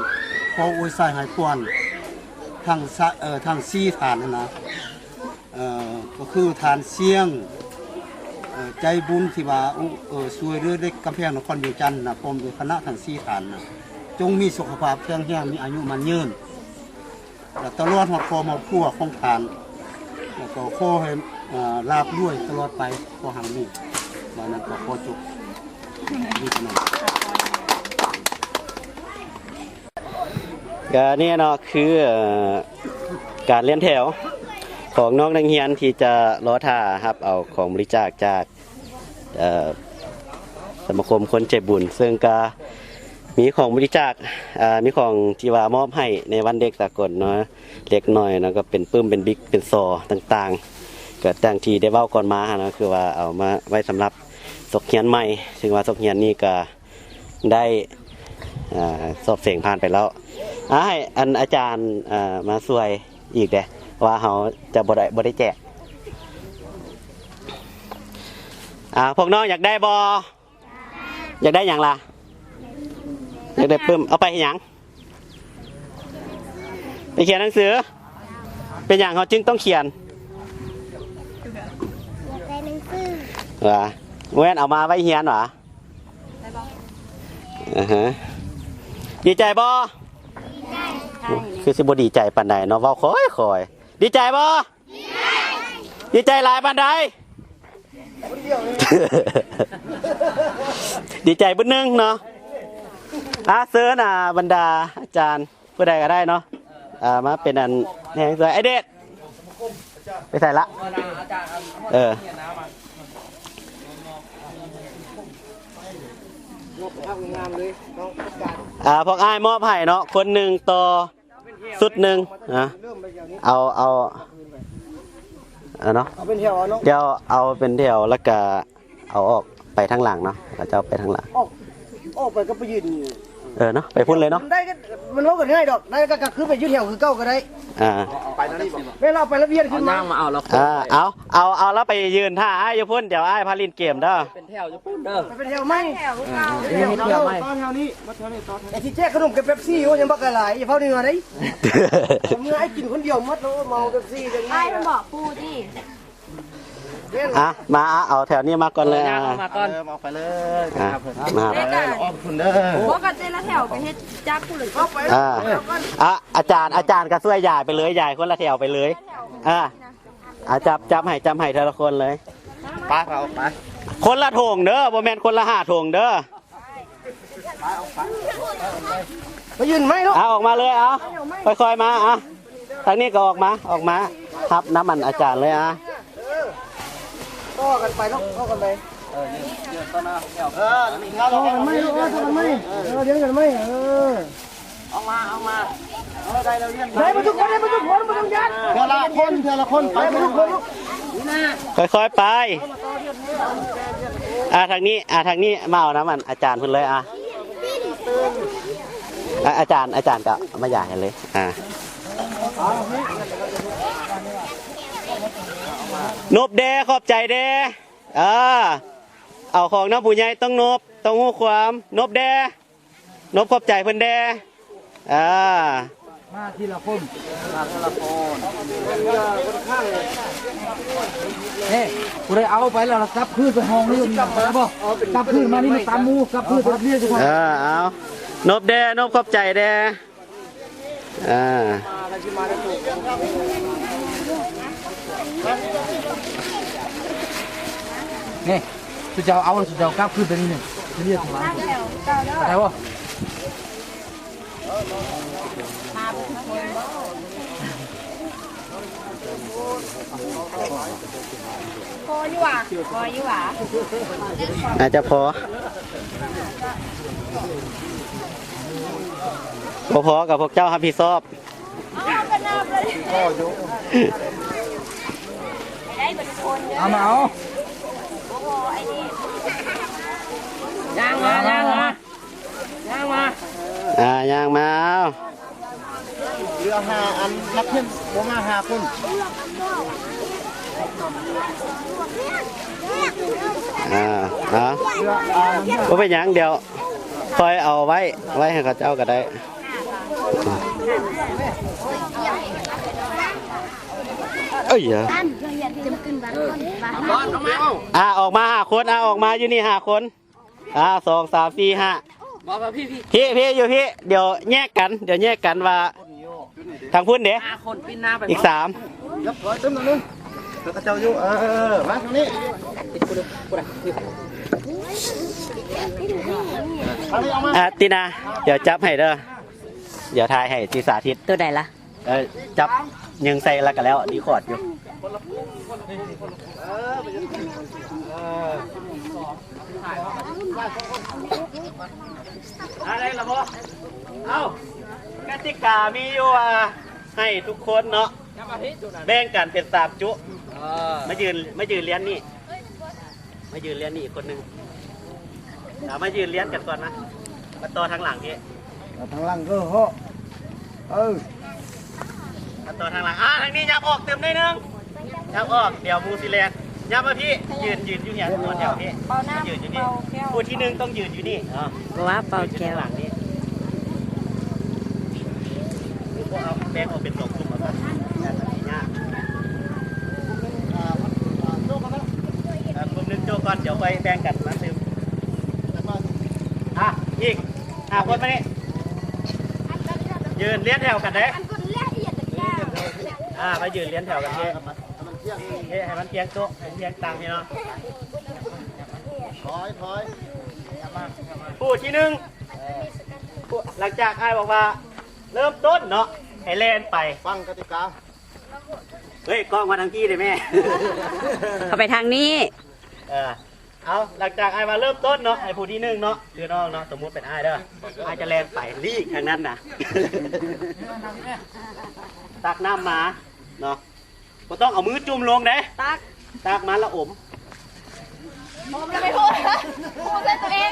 ຂໍອວຍໄຊໃຫ້ພອນທັງ ເອີ ທັງສີ່ທ່ານຫັ້ນນະ ເອີ ກໍຄືທ່ານຊຽງ ເອີ ໃຈບຸນທີ່ວ່າ ເອີ ຊ່ວຍເຫຼືອເດັກກຳແພງນະຄອນວຽງຈັນນະ ພ້ອມດ້ວຍຄະນະທັງສີ່ທ່ານນະ ຈົ່ງມີສຸຂະພາບແຂງແຮງ ມີອາຍຸໝັ້ນຍືນ ແລະ ຕະຫຼອດຮອດຄອບຮອດຄົວຂອງທ່ານ ແລ້ວກໍຂໍໃຫ້ ເອີ ລາບລວຍຕະຫຼອດໄປ ຂໍຮັ່ງມີ ວ່ານັ້ນກໍຂໍຈົບນີ້ເທົ່ານັ້ນ. ກະນີ້ເນາະ ຄື ເອີ ການລຽນແຖວຂອງນ້ອງນັກຮຽນທີ່ຈະລໍຖ້າຮັບເອົາຂອງບໍລິຈາກຈາກ ເອີ ສະມາຄົມຄົນໃຈບຸນ ເຊິ່ງກະມີຂອງບໍລິຈາກ ເອີ ມີຂອງທີ່ວ່າມອບໃຫ້ໃນວັນເດັກສາກົນເນາະ ເລັກນ້ອຍເນາະ ກໍເປັນປຶ້ມ ເປັນບິກ ເປັນສໍຕ່າງໆ ກໍດັ່ງທີ່ໄດ້ເວົ້າກ່ອນມາຫັ້ນນະ ຄືວ່າເອົາມາໄວ້ສຳລັບສົກຮຽນໃໝ່ ເຊິ່ງວ່າສົກຮຽນນີ້ກະ ໄດ້ ເອີ ສອບເສັງຜ່ານໄປແລ້ວ ອາ ໃຫ້ອັນອາຈານ ເອີ ມາຊ່ວຍອີກເດ້ ວ່າເຮົາຈະບໍ່ໄດ້ ບໍ່ໄດ້ແຈກ ອາ ພວກນ້ອງຢາກໄດ້ບໍ່? ຢາກໄດ້ຫຍັງລະ? ຢາກໄດ້ປຶ້ມ ເອົາໄປເຮັດຫຍັງ? ໄປຂຽນໜັງສື? ເປັນຫຍັງເຮົາຈຶ່ງຕ້ອງຂຽນ? ຢາກໄດ້ໜັງສື. ວ່າ ບໍ່ແມ່ນເອົາມາໄວ້ຮຽນຫວາ? ອາຮະ ດີໃຈບໍ່? ຄືຊິບໍ່ດີໃຈປານໃດເນາະ ເວົ້າຄ່ອຍໆ ດີໃຈບໍ່? ດີໃຈຫຼາຍປານໃດ? ດີໃຈບຶດໜຶ່ງເນາະ. ອາ ເຊີນ ອາ ບັນດາອາຈານ ຜູ້ໃດກໍໄດ້ເນາະ ເອີ ມາເປັນອັນແຮງຊ່ວຍ. ໄອເດດ ໄປໃສລະ? ເອີ ອາ ພວກອ້າຍມອບໃຫ້ເນາະ ຄົນໜຶ່ງຕໍ່ຊຸດໜຶ່ງນະ. ເອົາ ເອົາ ເອົາເນາະ ເອົາເປັນແຖວເນາະ ດຽວເອົາເປັນແຖວ ແລ້ວກະ ເອົາອອກໄປທາງຫຼັງເນາະ ເຂົາເຈົ້າໄປທາງຫຼັງ ອອກ ອອກໄປກໍໄປຢືນ ເອີເນາະ ໄປພຸ້ນເລີຍເນາະ ໄດ້ກໍ ມັນເວົ້າກັນງ່າຍດອກ ໄດ້ກໍ ກໍຄືໄປຢູ່ແຖວຄືເກົ່າກໍໄດ້. ອ່າ ໄປນັ້ນນີ້ບໍ່ ແມ່ນລາວໄປລະບຽນຂຶ້ນມາ ເອົາ ເອົາ ເອົາລາວໄປຢືນຖ້າອ້າຍຢູ່ພຸ້ນ ດຽວອ້າຍພາຫຼິ້ນເກມເດີ ເປັນແຖວຢູ່ພຸ້ນເດີ ໄປເປັນແຖວໃໝ່ ເປັນແຖວໃໝ່ ຕໍ່ແຖວນີ້ ມາແຖວນີ້ ຕໍ່ແຖວນີ້ ໄອ້ທີ່ແຈກຂະໜົມກັບເປັບຊີ ໂອ້ຍ ຍັງບັກຫຼາຍ ຢ່າເວົ້າເໜືອໄດ໋ ເມື່ອອ້າຍກິນຄົນດຽວໝົດແລ້ວ ເມົາເປັບຊີ ອ້າຍມັນບອກປູຕິ. ອ່ະ ມາ ອ່ະ ເອົາແຖວນີ້ມາກ່ອນເລີຍ ເອີ ອ່ະ ເອົາມາກ່ອນ ເອີ ເອົາໄປເລີຍ ອ່ະ ມາ ເອີ ອ້ອມພຸ້ນເດີ ບໍ່ກໍແຕ່ລະແຖວໄປເຮັດຈັບພຸ້ນເລີຍ ອ່າ ອ່າ ອາຈານ ອາຈານກໍຊ່ວຍຢາຍໄປເລີຍ ຢາຍຄົນລະແຖວໄປເລີຍ ອ່າ ອ່າ ຈັບ ຈັບໃຫ້ ຈັບໃຫ້ເທື່ອລະຄົນເລີຍ ໄປ ໄປ ອອກໄປ ຄົນລະຖົງເດີ ບໍ່ແມ່ນຄົນລະຫ້າຖົງເດີ ໄປ ອອກໄປ ໄປຢືນໄມ້ລູກ ອ່າ ອອກມາເລີຍ ເອົາ ຄ່ອຍໆ ມາ ອ່າ ທາງນີ້ກໍອອກມາ ອອກມາ ຮັບນຳອັນອາຈານເລີຍ ອ່າ ຕໍ່ກັນໄປລູກ ຕໍ່ກັນໄປ ເອີ ຢືນ ຢືນຕໍ່ໜ້າແຖວ ເອີ ຕໍ່ກັນໄມ້ລູກ ເອີ ຕໍ່ກັນໄມ້ ເອີ ລຽນກັນໄມ້ ເອີ ອອກມາ ອອກມາ ເອີ ໄດ້ແລ້ວ ລຽນ ໄດ້ໝົດທຸກຄົນ ໄດ້ໝົດທຸກຄົນ ບໍ່ຕ້ອງຢ້ານ ເທື່ອລະຄົນ ເທື່ອລະຄົນ ໄປໝົດທຸກຄົນລູກ ຄ່ອຍໆ ໄປ ອ່າ ທາງນີ້ ອ່າ ທາງນີ້ ມາເອົານຳອັນອາຈານເພິ່ນເລີຍ ອ່າ ອ່າ ອາຈານ ອາຈານກໍມາຢາຍໃຫ້ເລີຍ ອ່າ ນົບແດ່ ຂອບໃຈແດ່ ອ່າ ເອົາຂອງນຳຜູ້ໃຫຍ່ຕ້ອງນົບ ຕ້ອງຮູ້ຄວາມ ນົບແດ່ ນົບຂອບໃຈເພິ່ນແດ່ ອ່າ ມາທີລະຄົນ ມາທີລະຄົນ ເອີ ຄົນຂ້າງເລີຍ ເອີ ຜູ້ໃດເອົາໄປແລ້ວກັບຄືນໄປຫ້ອງນີ້ ໄດ້ບໍ່? ກັບຄືນມານີ້ມາຕາມໝູ່ ກັບຄືນໄປຮຽນ ເອີ ເອົາ ນົບແດ່ ນົບຂອບໃຈແດ່ ອ່າ ນີ້ ສຸເຈົ້າເອົາ ສຸເຈົ້າກັບຄືນໄປນີ້ ນີ້ ໄດ້ບໍ່? ພໍຢູ່ຫວາ? ພໍຢູ່ຫວາ? ອາດຈະພໍ ບໍ່ພໍກໍພວກເຈົ້າຮັບຜິດຊອບ. ເອົາມາເອົາ ຍ່າງມາ ຍ່າງມາ ຍ່າງມາ ອ່າ ຍ່າງມາ ເອົາ ເຫຼືອຫ້າອັນ ນັກຮຽນບໍ່ມາຫ້າຄົນ ອ່າ ອ່າ ບໍ່ເປັນຫຍັງ ດຽວຄ່ອຍເອົາໄວ້ ໄວ້ໃຫ້ເຂົາເຈົ້າກໍໄດ້ ເອີຍ ອ່າ ອອກມາຫ້າຄົນ ອ່າ ອອກມາຢູ່ນີ້ຫ້າຄົນ ອ່າ ສອງ ສາມ ສີ່ ຫ້າ ບໍ່ ພີ່ ພີ່ ພີ່ ຢູ່ພີ້ ດຽວແຍກກັນ ດຽວແຍກກັນວ່າ ທາງພຸ້ນເດ້ ຫ້າຄົນ ປິ່ນໜ້າໄປ ອີກສາມ ເອີ ເຂົາເຈົ້າຢູ່ ເອີ ມາທາງນີ້ ອ່າ ຕິນາ ດຽວຈັບໃຫ້ເດີ ດຽວຖ່າຍໃຫ້ ຊິສາທິດ ໂຕໃດລະ? ເອີ ຈັບຍິງໃສ່ແລ້ວກໍແລ້ວ ຣີຄອດຢູ່ ເອີ ໄດ້ລະບໍ່? ເອົ້າ ກະຕິກາມີຢູ່ວ່າ ໃຫ້ທຸກຄົນເນາະ ແບ່ງກັນເປັນສາມຈຸ ເອີ ມາຢືນ ມາຢືນລຽນນີ້ ມາຢືນລຽນນີ້ອີກຄົນໜຶ່ງ ເອົາມາຢືນລຽນກັນກ່ອນມາ ມາຕໍ່ທາງຫຼັງພີ້ ມາທາງຫຼັງເດີເນາະ ເອີ ມາຕໍ່ທາງຫຼັງ ອ່າ ທາງນີ້ຫຍັບອອກຕື່ມໜ້ອຍໜຶ່ງ ຫຍັບອອກ ດຽວໝູ່ຊິແລ່ນ ຫຍັບມາພີ້ ຢືນ ຢືນຢູ່ນີ້ ຕໍ່ແຖວພີ້ ຢືນຢູ່ນີ້ ຜູ້ທີໜຶ່ງຕ້ອງຢືນຢູ່ນີ້ ເອີ ບໍ່ວ່າເປົ່າແກ້ວ ຢູ່ທາງຫຼັງນີ້ ພວກເຮົາແບ່ງອອກເປັນສອງກຸ່ມເອົາຊະ ຢ້ານມັນຊິຍາກ ອ່າ ກຸ່ມໜຶ່ງໂຈະກ່ອນ ດຽວຄ່ອຍແບ່ງກັນມາຕື່ມ ອ່ະ ອີກຫ້າຄົນມານີ້ ຢືນລຽນແຖວກັນເດ້ ອ່າ ມາຢືນລຽນແຖວກັນເດ້ ເຮັດໃຫ້ມັນພຽງໂຕະ ໃຫ້ພຽງຕັ່ງນີ້ເນາະ ຖອຍ ຖອຍ ຜູ້ທີໜຶ່ງ ຫຼັງຈາກອ້າຍບອກວ່າ ເລີ່ມຕົ້ນເນາະ ໃຫ້ແລ່ນໄປ ຟັງກະຕິກາ ເຮີ້ຍ ກ້ອງມາທາງພີ້ເດ້ແມ່ ເຂົ້າໄປທາງນີ້ ເອີ ເອົາ ຫຼັງຈາກອ້າຍວ່າເລີ່ມຕົ້ນເນາະ ໃຫ້ຜູ້ທີໜຶ່ງເນາະ ຄືນ້ອງເນາະ ສົມມຸດເປັນອ້າຍເດີ ອ້າຍຈະແລ່ນໄປລີກທາງນັ້ນນະ ຕັກນ້ຳມາເນາະ ບໍ່ຕ້ອງເອົາມືຈຸ່ມລົງເດ້ ຕັກ ຕັກມາລະອົມ ອມລະໄປໂພດ ໂພດໃສ່ຕົວເອງ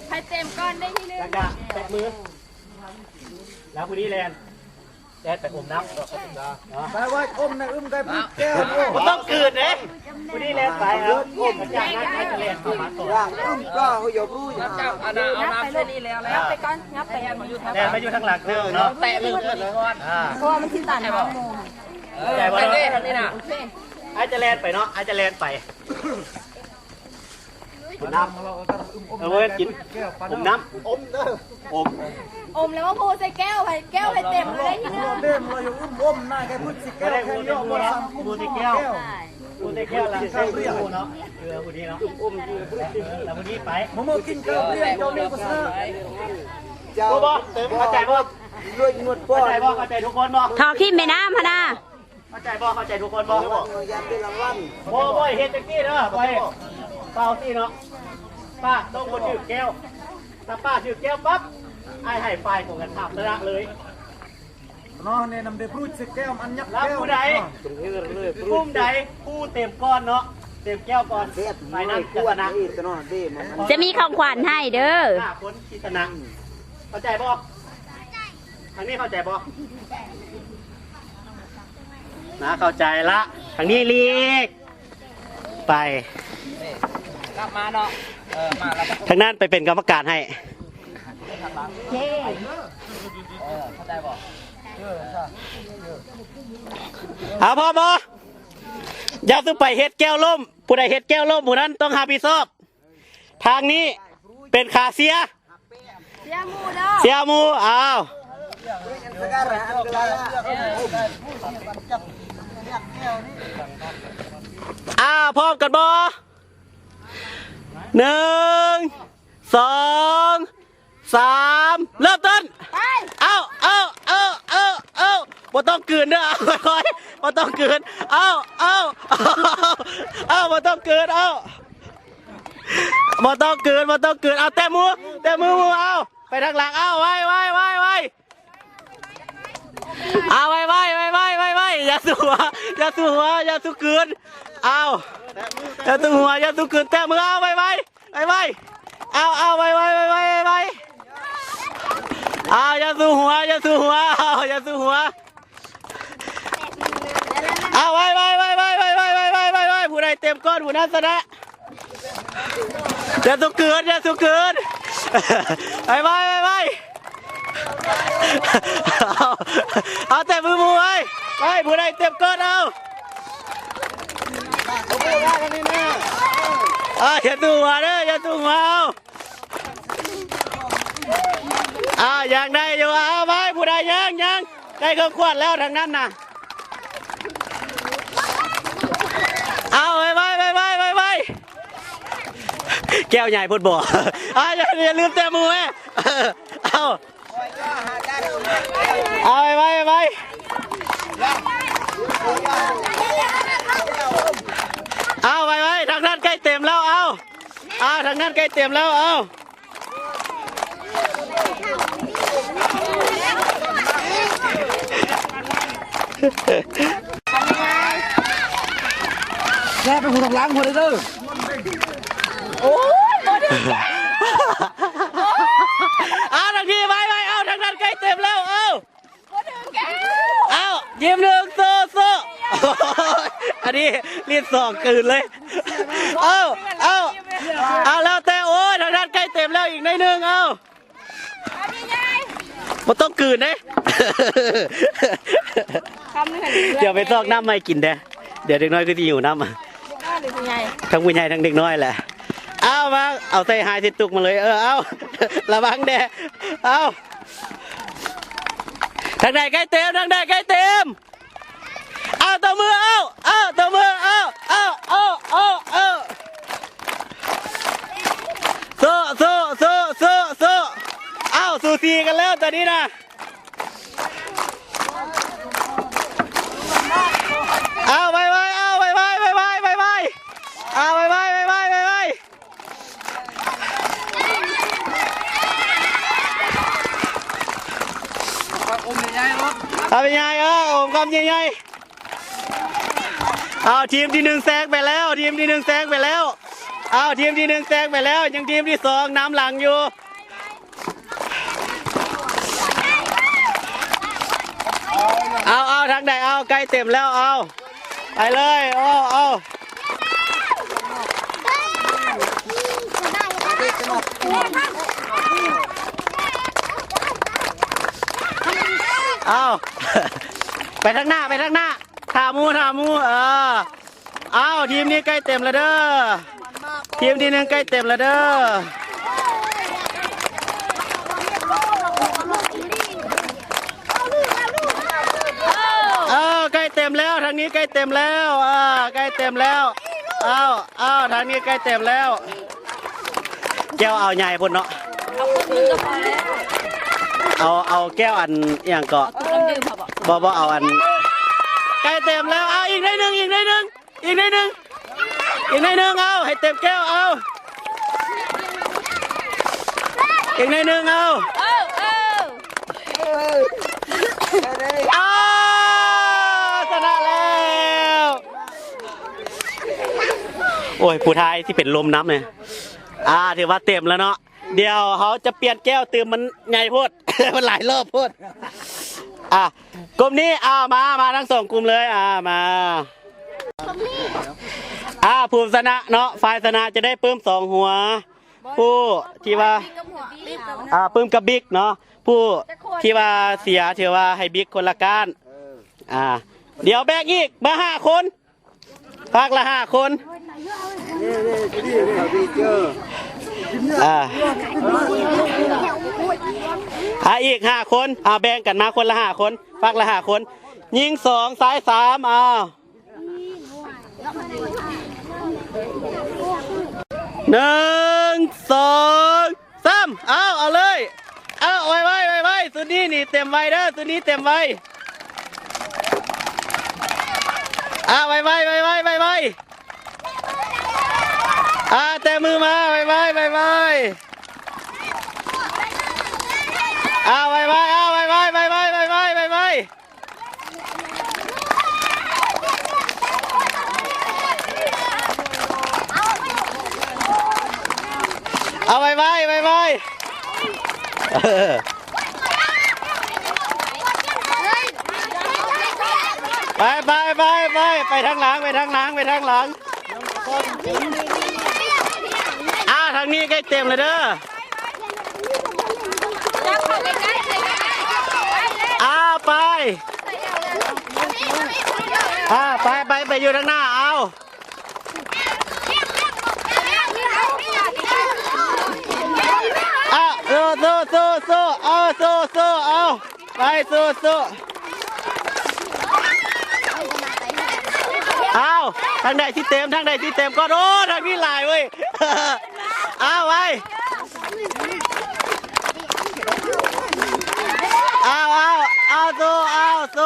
ໃຜເຕັມກ່ອນໄດ້ທີໜຶ່ງ ແລ້ວກະແປະມື ແລ້ວຜູ້ນີ້ແລ່ນ ແລ່ນໄປອົມນ້ຳ ໄປໄວ້ອົມໃນອຶ້ມໄກ່ພຸດແກ້ວ. ບໍ່ຕ້ອງກືນເດ້ ຜູ້ນີ້ແລ່ນໄປ ເອົາ ຈາກນັ້ນໃຜຈະແລ່ນເຂົ້າມາຕໍ່? ອຶ້ມກໍເຮົາຢາກຮູ້. ເອົານ້ຳໃສ່ນີ້ແລ້ວ ແລ້ວໄປກ່ອນ ຍັບໄປ ແລ່ນມາຢູ່ທາງຫຼັງເດີເນາະ ແຕະເລີຍກ່ອນ ອ່າ ເພາະວ່າມັນຊິຕັນທາງໝູ່. ເອີ ໄປເດ້ທາງນີ້ນະ ໂອເຄ ອ້າຍຈະແລ່ນໄປເນາະ ອ້າຍຈະແລ່ນໄປ. ອມນ້ຳ ເອີ ບໍ່ແມ່ນກິນ ອມນ້ຳ ອມເດີ ອມ ອມແລ້ວມາພູໃສ່ແກ້ວ ໃຫ້ແກ້ວໃຫ້ເຕັມເລີຍທີໜຶ່ງ. ເຕັມເລີຍ ອມ ອມນາຍແກ່ພຸດຊິແກ້ວ ແຄ່ນີ້ອມ ອມໃສ່ແກ້ວ ອມໃສ່ແກ້ວ ແລ້ວໃຫ້ຜູ້ນີ້ເນາະ ເອີ ຜູ້ນີ້ເນາະ ອມ ແລ້ວຜູ້ນີ້ໄປ ມື້ມື້ກິນເຂົ້າລຽນ ເຈົ້ານີ້ກໍຊະນະ. ເຈົ້າ ບໍ່ ບໍ່ ເຂົ້າໃຈບໍ່? ເຂົ້າໃຈບໍ່? ເຂົ້າໃຈທຸກຄົນບໍ່? ເຂົ້າທີມແມ່ນ້ຳຫັ້ນນະ. ເຂົ້າໃຈບໍ່? ເຂົ້າໃຈທຸກຄົນບໍ່? ບໍ່ ບໍ່ ຢ່າເປັນລາງວັນ ບໍ່ ບໍ່ໃຫ້ເຮັດຈັ່ງຊີ້ເດີ ບໍ່ໃຫ້ເປົ່າຊີ້ເນາະ. ປ້າຕ້ອງບໍ່ຖືກແກ້ວ ຖ້າປ້າຖືກແກ້ວປັບ ອ້າຍໃຫ້ຝ່າຍກົງກັນຂ້າມຊະນະເລີຍເນາະ. ແນະນຳເດີ ບຣູດໃສ່ແກ້ວ ອັນຍັກແກ້ວ ແລ້ວຜູ້ໃດ ເນາະ ກຸ່ມໃດຜູ້ເຕັມກ່ອນເນາະ ເຕັມແກ້ວກ່ອນ ຝ່າຍນັ້ນຈະຊະນະ. ຈະມີຂອງຂວັນໃຫ້ເດີ ຫ້າຄົນທີ່ຊະນະ. ເຂົ້າໃຈບໍ່? ທາງນີ້ເຂົ້າໃຈບໍ່? ນະ ເຂົ້າໃຈລະ ທາງນີ້ຫຼີກໄປ ກັບມາເນາະ ເອີ ມາແລ້ວ ທາງນັ້ນໄປເປັນກຳມະການໃຫ້. ເອີ ເຂົ້າໃຈບໍ່? ເອົາ ພ້ອມບໍ່? ຢ່າສູ່ໄປເຮັດແກ້ວລົ້ມ ຜູ້ໃດເຮັດແກ້ວລົ້ມ ຜູ້ນັ້ນຕ້ອງຮັບຜິດຊອບ. ທາງນີ້ເປັນຂາເຊຍ ເຊຍໝູ່ເດີ ເຊຍໝູ່. ອ້າວ ອ້າວ ພ້ອມກັນບໍ່? ໜຶ່ງ ສອງ ສາມ ເລີ່ມຕົ້ນ. ໄປ ເອົາ ເອົາ ເອົາ ເອົາ ເອົາ ບໍ່ຕ້ອງກືນເດີ ເອົາ ຄ່ອຍໆ ບໍ່ຕ້ອງກືນ ເອົາ ເອົາ ເອົາ ບໍ່ຕ້ອງກືນ ເອົາ ບໍ່ຕ້ອງກືນ ບໍ່ຕ້ອງກືນ. ເອົາ ແຕະມື ແຕະມືໝູ່ ເອົາ ໄປທາງຫຼັງ ເອົາ ໄວໆ ໄວໆ ເອົາ ໄວໆ ໄວໆ ໄວໆ ຢ່າສູ້ຫົວ ຢ່າສູ້ຫົວ ຢ່າສູ້ກືນ ເອົາ ຢ່າສູ້ຫົວ ຢ່າສູ້ກືນ ແຕະມື ເອົາ ໄວໆ ໄວໆ ເອົາ ເອົາ ໄວໆ ໄວໆ ໄວໆ ເອົາ ຢ່າສູ້ຫົວ ຢ່າສູ້ຫົວ ເອົາ ຢ່າສູ້ຫົວ ເອົາ ໄວໆ ໄວໆ ຜູ້ໃດເຕັມກ່ອນຜູ້ນັ້ນຊະນະ. ຢ່າສູ້ກືນ ຢ່າສູ້ກືນ ໄວໆ ໄວໆ ເອົາ ເອົາ ແຕະມືໝູ່ໄວ້ ໄປ ຜູ້ໃດເຕັມກ່ອນ ເອົາ ເອົາ ຢ່າສູ້ຫົວເດີ ຢ່າສູ້ຫົວ ເອົາ ເອົາ ຍັງໄດ້ຢູ່ ເອົາ ໄປ ຜູ້ໃດຍັງ ຍັງ ໃກ້ເຄື່ອງຂວັນແລ້ວທາງນັ້ນນະ ເອົາ ໄວໆ ໄວໆ ໄວໆ ແກ້ວໃຫຍ່ໂພດບໍ່ ເອົາ ຢ່າ ຢ່າລືມແຕະມືແມ້ ເອົາ ເອົາ ໄວໆ ໄວໆ ເອົາ ໄວໆ ທາງນັ້ນໃກ້ເຕັມແລ້ວ ເອົາ ເອົາ ທາງນັ້ນໃກ້ເຕັມແລ້ວ ເອົາ ແຊບໄປຜູ້ທາງຫຼັງພຸ້ນເດີ ໂອ້ຍ ບໍ່ຖືກ ເອົາ ທາງນີ້ ໄວໆ ເອົາ ທາງນັ້ນໃກ້ເຕັມແລ້ວ ເອົາ ບໍ່ຖືກແກ້ວ ເອົາ ຍິ້ມໜຶ່ງ ໂຊ ໂຊ ອັນນີ້ຫຼິ້ນສອງຄືນເລີຍ ເອົາ ເອົາ ເອົາ ແລ້ວແຕ່ ໂອ້ຍ ທາງນັ້ນໃກ້ເຕັມແລ້ວ ອີກໜ້ອຍໜຶ່ງ ເອົາ ບໍ່ຕ້ອງກືນເດ້ ຄຳໜຶ່ງໃຫ້ເຫຼືອ ດຽວໄປຊອກນ້ຳໃໝ່ກິນເດ້ ດຽວເດັກນ້ອຍຄືຊິຫິວນ້ຳ ເດັກນ້ອຍຫຼືຜູ້ໃຫຍ່ ທັງຜູ້ໃຫຍ່ທັງເດັກນ້ອຍແຫຼະ ເອົາ ມາ ເອົາໃສ່ຫາຍໃສ່ຕຸກມາເລີຍ ເອີ ເອົາ ລະວັງແດ່ ເອົາ ທາງໃດໃກ້ເຕັມ ທາງໃດໃກ້ເຕັມ ເອົາ ຕົບມື ເອົາ ເອົາ ຕົບມື ເອົາ ເອົາ ເອົາ ເອົາ ເອົາ ໂຊ ໂຊ ເອົາ ສູສີກັນແລ້ວຕອນນີ້ນະ ເອົາ ໄວໆ ເອົາ ໄວໆ ໄວໆ ໄວໆ ເອົາ ໄວໆ ໄວໆ ໄວໆ ເອົາ ໃຫຍ່ໆ ເອີ ໂອມຄຳໃຫຍ່ໆ ເອົາ ທີມທີໜຶ່ງແຊງໄປແລ້ວ ທີມທີໜຶ່ງແຊງໄປແລ້ວ ເອົາ ທີມທີໜຶ່ງແຊງໄປແລ້ວ ຍັງທີມທີສອງນຳຫຼັງຢູ່. ເອົາ ເອົາ ເອົາ ທາງໃດ ເອົາ ໃກ້ເຕັມແລ້ວ ເອົາ ໄປເລີຍ ເອົາ ເອົາ ເອົາ ໄປທາງໜ້າ ໄປທາງໜ້າ ຖ້າໝູ່ ຖ້າໝູ່ ເອີ. ອ້າວ ທີມນີ້ໃກ້ເຕັມແລ້ວເດີ ທີມທີໜຶ່ງໃກ້ເຕັມແລ້ວເດີ ເອີ ໃກ້ເຕັມແລ້ວ ທາງນີ້ໃກ້ເຕັມແລ້ວ ເອີ ໃກ້ເຕັມແລ້ວ ເອົາ ເອົາ ທາງນີ້ໃກ້ເຕັມແລ້ວ. ແກ້ວເອົາໃຫຍ່ພຸ້ນເນາະ ເອົາ ເອົາແກ້ວອັນອີ່ຫຍັງເກາະ ບໍ່ ບໍ່ເອົາອັນ ໃກ້ເຕັມແລ້ວ ເອົາອີກໜ້ອຍໜຶ່ງ ອີກໜ້ອຍໜຶ່ງ ອີກໜ້ອຍໜຶ່ງ ອີກໜ້ອຍໜຶ່ງ ເອົາໃຫ້ເຕັມແກ້ວ ເອົາ ອີກໜ້ອຍໜຶ່ງ ເອົາ ເອີ ເອີ ອ້າວ ຊະນະແລ້ວ ໂອ້ຍ ຜູ້ທ້າຍຊິເປັນລົມນຳເລີຍ ອ່າ ຖືວ່າເຕັມແລ້ວເນາະ ດຽວເຮົາຈະປ່ຽນແກ້ວຕື່ມ ມັນໃຫຍ່ໂພດ ມັນຫຼາຍລອບໂພດ ອ່າ ກຸ່ມນີ້ ອ່າ ມາ ມາທັງສອງກຸ່ມເລີຍ ອ່າ ມາ ອ່າ ຜູ້ຊະນະເນາະ ຝ່າຍຊະນະຈະໄດ້ປຶ້ມສອງຫົວ ຜູ້ທີ່ວ່າ ອ່າ ປຶ້ມກັບບິກເນາະ ຜູ້ທີ່ວ່າເສຍ ຖືວ່າໃຫ້ບິກຄົນລະກ້ານ ອ່າ ດຽວແບ່ງອີກມາຫ້າຄົນ ພັກລະຫ້າຄົນ ອ່າ ອ່າ ອີກຫ້າຄົນ ອ່າ ແບ່ງກັນມາຄົນລະຫ້າຄົນ ພັກລະຫ້າຄົນ ຍິງສອງ ຊາຍສາມ ອ້າວ ໜຶ່ງ ສອງ ສາມ ເອົາ ເອົາເລີຍ ເອົາ ໄວໆ ໄວໆ ຊຸດນີ້ນີ້ເຕັມໄວເດີ ຊຸດນີ້ເຕັມໄວ ອ່າ ໄວໆ ໄວໆ ໄວໆ ອ່າ ແຕະມືມາ ໄວໆ ໄວໆ ອ່າ ໄວໆ ເອົາ ໄວໆ ໄວໆ ໄວໆ ໄວໆ ໄວໆ ເອົາໄວໆ ໄວໆ ເອີ ໄປ ໄປ ໄປ ໄປ ໄປທາງຫຼັງ ໄປທາງຫຼັງ ໄປທາງຫຼັງ ອ່າ ທາງນີ້ໃກ້ເຕັມແລ້ວເດີ ອ່າ ໄປ ອ່າ ໄປ ໄປ ໄປຢູ່ທາງໜ້າ ເອົາ ອ່າ ໂຊ ໂຊ ໂຊ ໂຊ ເອົາ ໂຊ ໂຊ ເອົາ ໄປ ໂຊ ໂຊ ອ້າວ ທາງໃດຊິເຕັມ ທາງໃດຊິເຕັມກ່ອນ ໂອ້ ທາງນີ້ຫຼາຍເວີຍ ອ້າວ ໄວ ອ້າວ ອ້າວ ອ້າວ ໂຊ ອ້າວ ໂຊ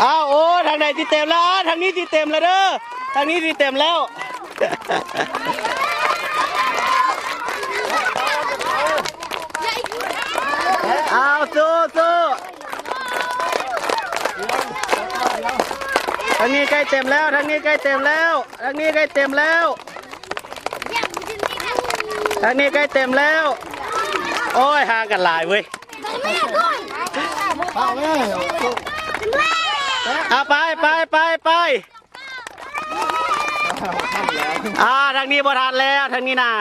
ອ້າວ ໂອ້ ທາງໃດຊິເຕັມແລ້ວ ທາງນີ້ຊິເຕັມແລ້ວເດີ ທາງນີ້ຊິເຕັມແລ້ວ ອ້າວ ໂຊ ໂຊ ທາງນີ້ໃກ້ເຕັມແລ້ວ ທາງນີ້ໃກ້ເຕັມແລ້ວ ທາງນີ້ໃກ້ເຕັມແລ້ວ ທາງນີ້ໃກ້ເຕັມແລ້ວ ໂອ້ຍ ຫ່າງກັນຫຼາຍເວີຍ ເອົາ ໄປ ໄປ ໄປ ໄປ ອ່າ ທາງນີ້ບໍ່ທັນແລ້ວ ທາງນີ້ນະ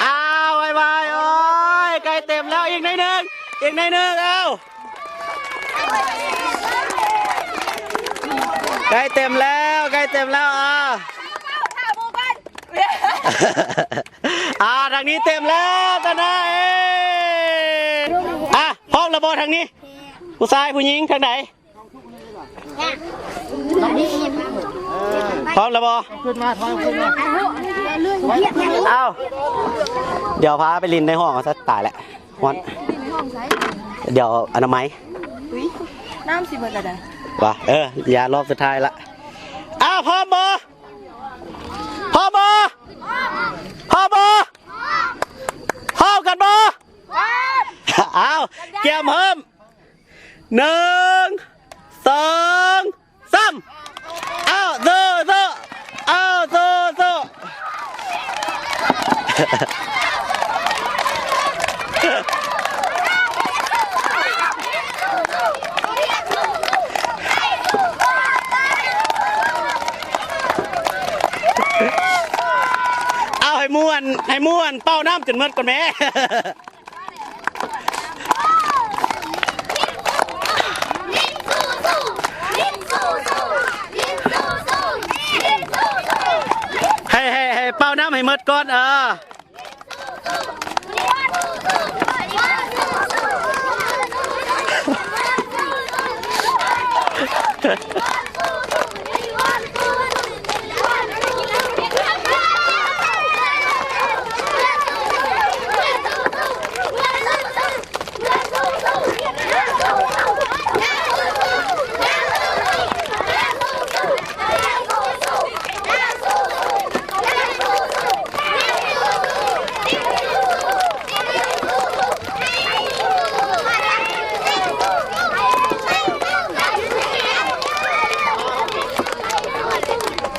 ອ້າວ ໄວໆ ໂອ້ຍ ໃກ້ເຕັມແລ້ວ ອີກໜ້ອຍໜຶ່ງ ອີກໜ້ອຍໜຶ່ງ ເອົາ ໃກ້ເຕັມແລ້ວ ໃກ້ເຕັມແລ້ວ ອ່າ ອ່າ ທາງນີ້ເຕັມແລ້ວ ຕາໜ້າເອ ອ່າ ພ້ອມແລ້ວບໍ່ທາງນີ້ ຜູ້ຊາຍຜູ້ຍິງທາງໃດ? ພ້ອມແລ້ວບໍ່? ຂຶ້ນມາ ຖອຍຂຶ້ນມາ ເອົ້າ ດຽວພາໄປຫຼິ້ນໃນຫ້ອງ ສະຕາຍແລ້ວ ຮ້ອນ ດຽວອະນາໄມ ອຸ້ຍ ນ້ຳຊິເບິດແລ້ວເດີ ວ່າ ເອີ ຢ່າ ຮອບສຸດທ້າຍລະ ອ້າວ ພ້ອມບໍ່? ພ້ອມບໍ່? ພ້ອມບໍ່? ພ້ອມກັນບໍ່? ອ້າວ ກຽມເລີ່ມ ໜຶ່ງ ສອງ ສາມ ເອົາໃຫ້ມ່ວນ ໃຫ້ມ່ວນ ເປົ່ານ້ຳຈົນໝົດກ່ອນແມ້. ໃຫ້ ໃຫ້ ໃຫ້ເປົ່ານ້ຳໃຫ້ໝົດກ່ອນ ເອີ.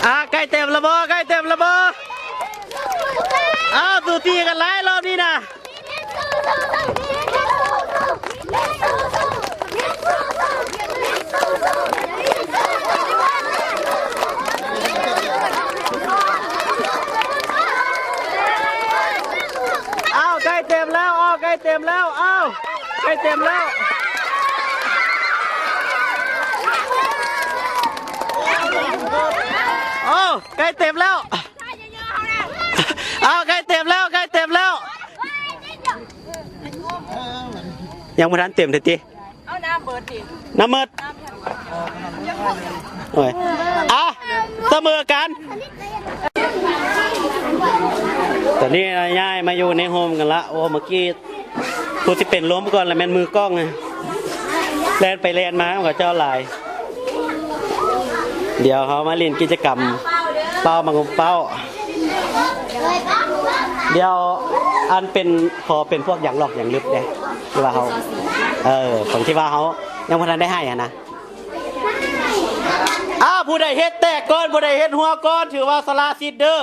ອ່າ ໃກ້ເຕັມແລ້ວບໍ່? ໃກ້ເຕັມແລ້ວບໍ່? ອ້າວ ສູສີກັນຫຼາຍລອບນີ້ນະ. ອ້າວ ໃກ້ເຕັມແລ້ວ ອ້າວ ໃກ້ເຕັມແລ້ວ ອ້າວ ໃກ້ເຕັມແລ້ວ ອ້າວ ໃກ້ເຕັມແລ້ວ. ອ້າວ ໃກ້ເຕັມແລ້ວ ໃກ້ເຕັມແລ້ວ ຍັງບໍ່ທັນເຕັມເທື່ອຕິ. ເອົານ້ຳເບີດຕິ ນ້ຳເບີດ ໂອ້ຍ ອ່ະ ສະເໝີກັນ. ຕອນນີ້ນະ ຍ້າຍມາຢູ່ໃນໂຮມກັນລະ. ໂອ້ ເມື່ອກີ້ຜູ້ທີ່ເປັນລົມກ່ອນລະແມ່ນມືກ້ອງ ແລ່ນໄປແລ່ນມານຳເຂົາເຈົ້າຫຼາຍ. ດຽວເຮົາມາຫຼິ້ນກິດຈະກຳເປົ້າໝາກຫົ່ມເປົ້າ. ດຽວອັນເປັນ ຂໍເປັນພວກຢາງຫຼອກຢາງລຶບເດ້ ຄືວ່າເຮົາ ເອີ ຂອງທີ່ວ່າເຮົາຍັງບໍ່ທັນໄດ້ໃຫ້ຫັ້ນນະ. ອ້າວ ຜູ້ໃດເຮັດແຕກກ່ອນ ຜູ້ໃດເຮັດຫົວກ່ອນ ຖືວ່າຊະລະສິດເດີ.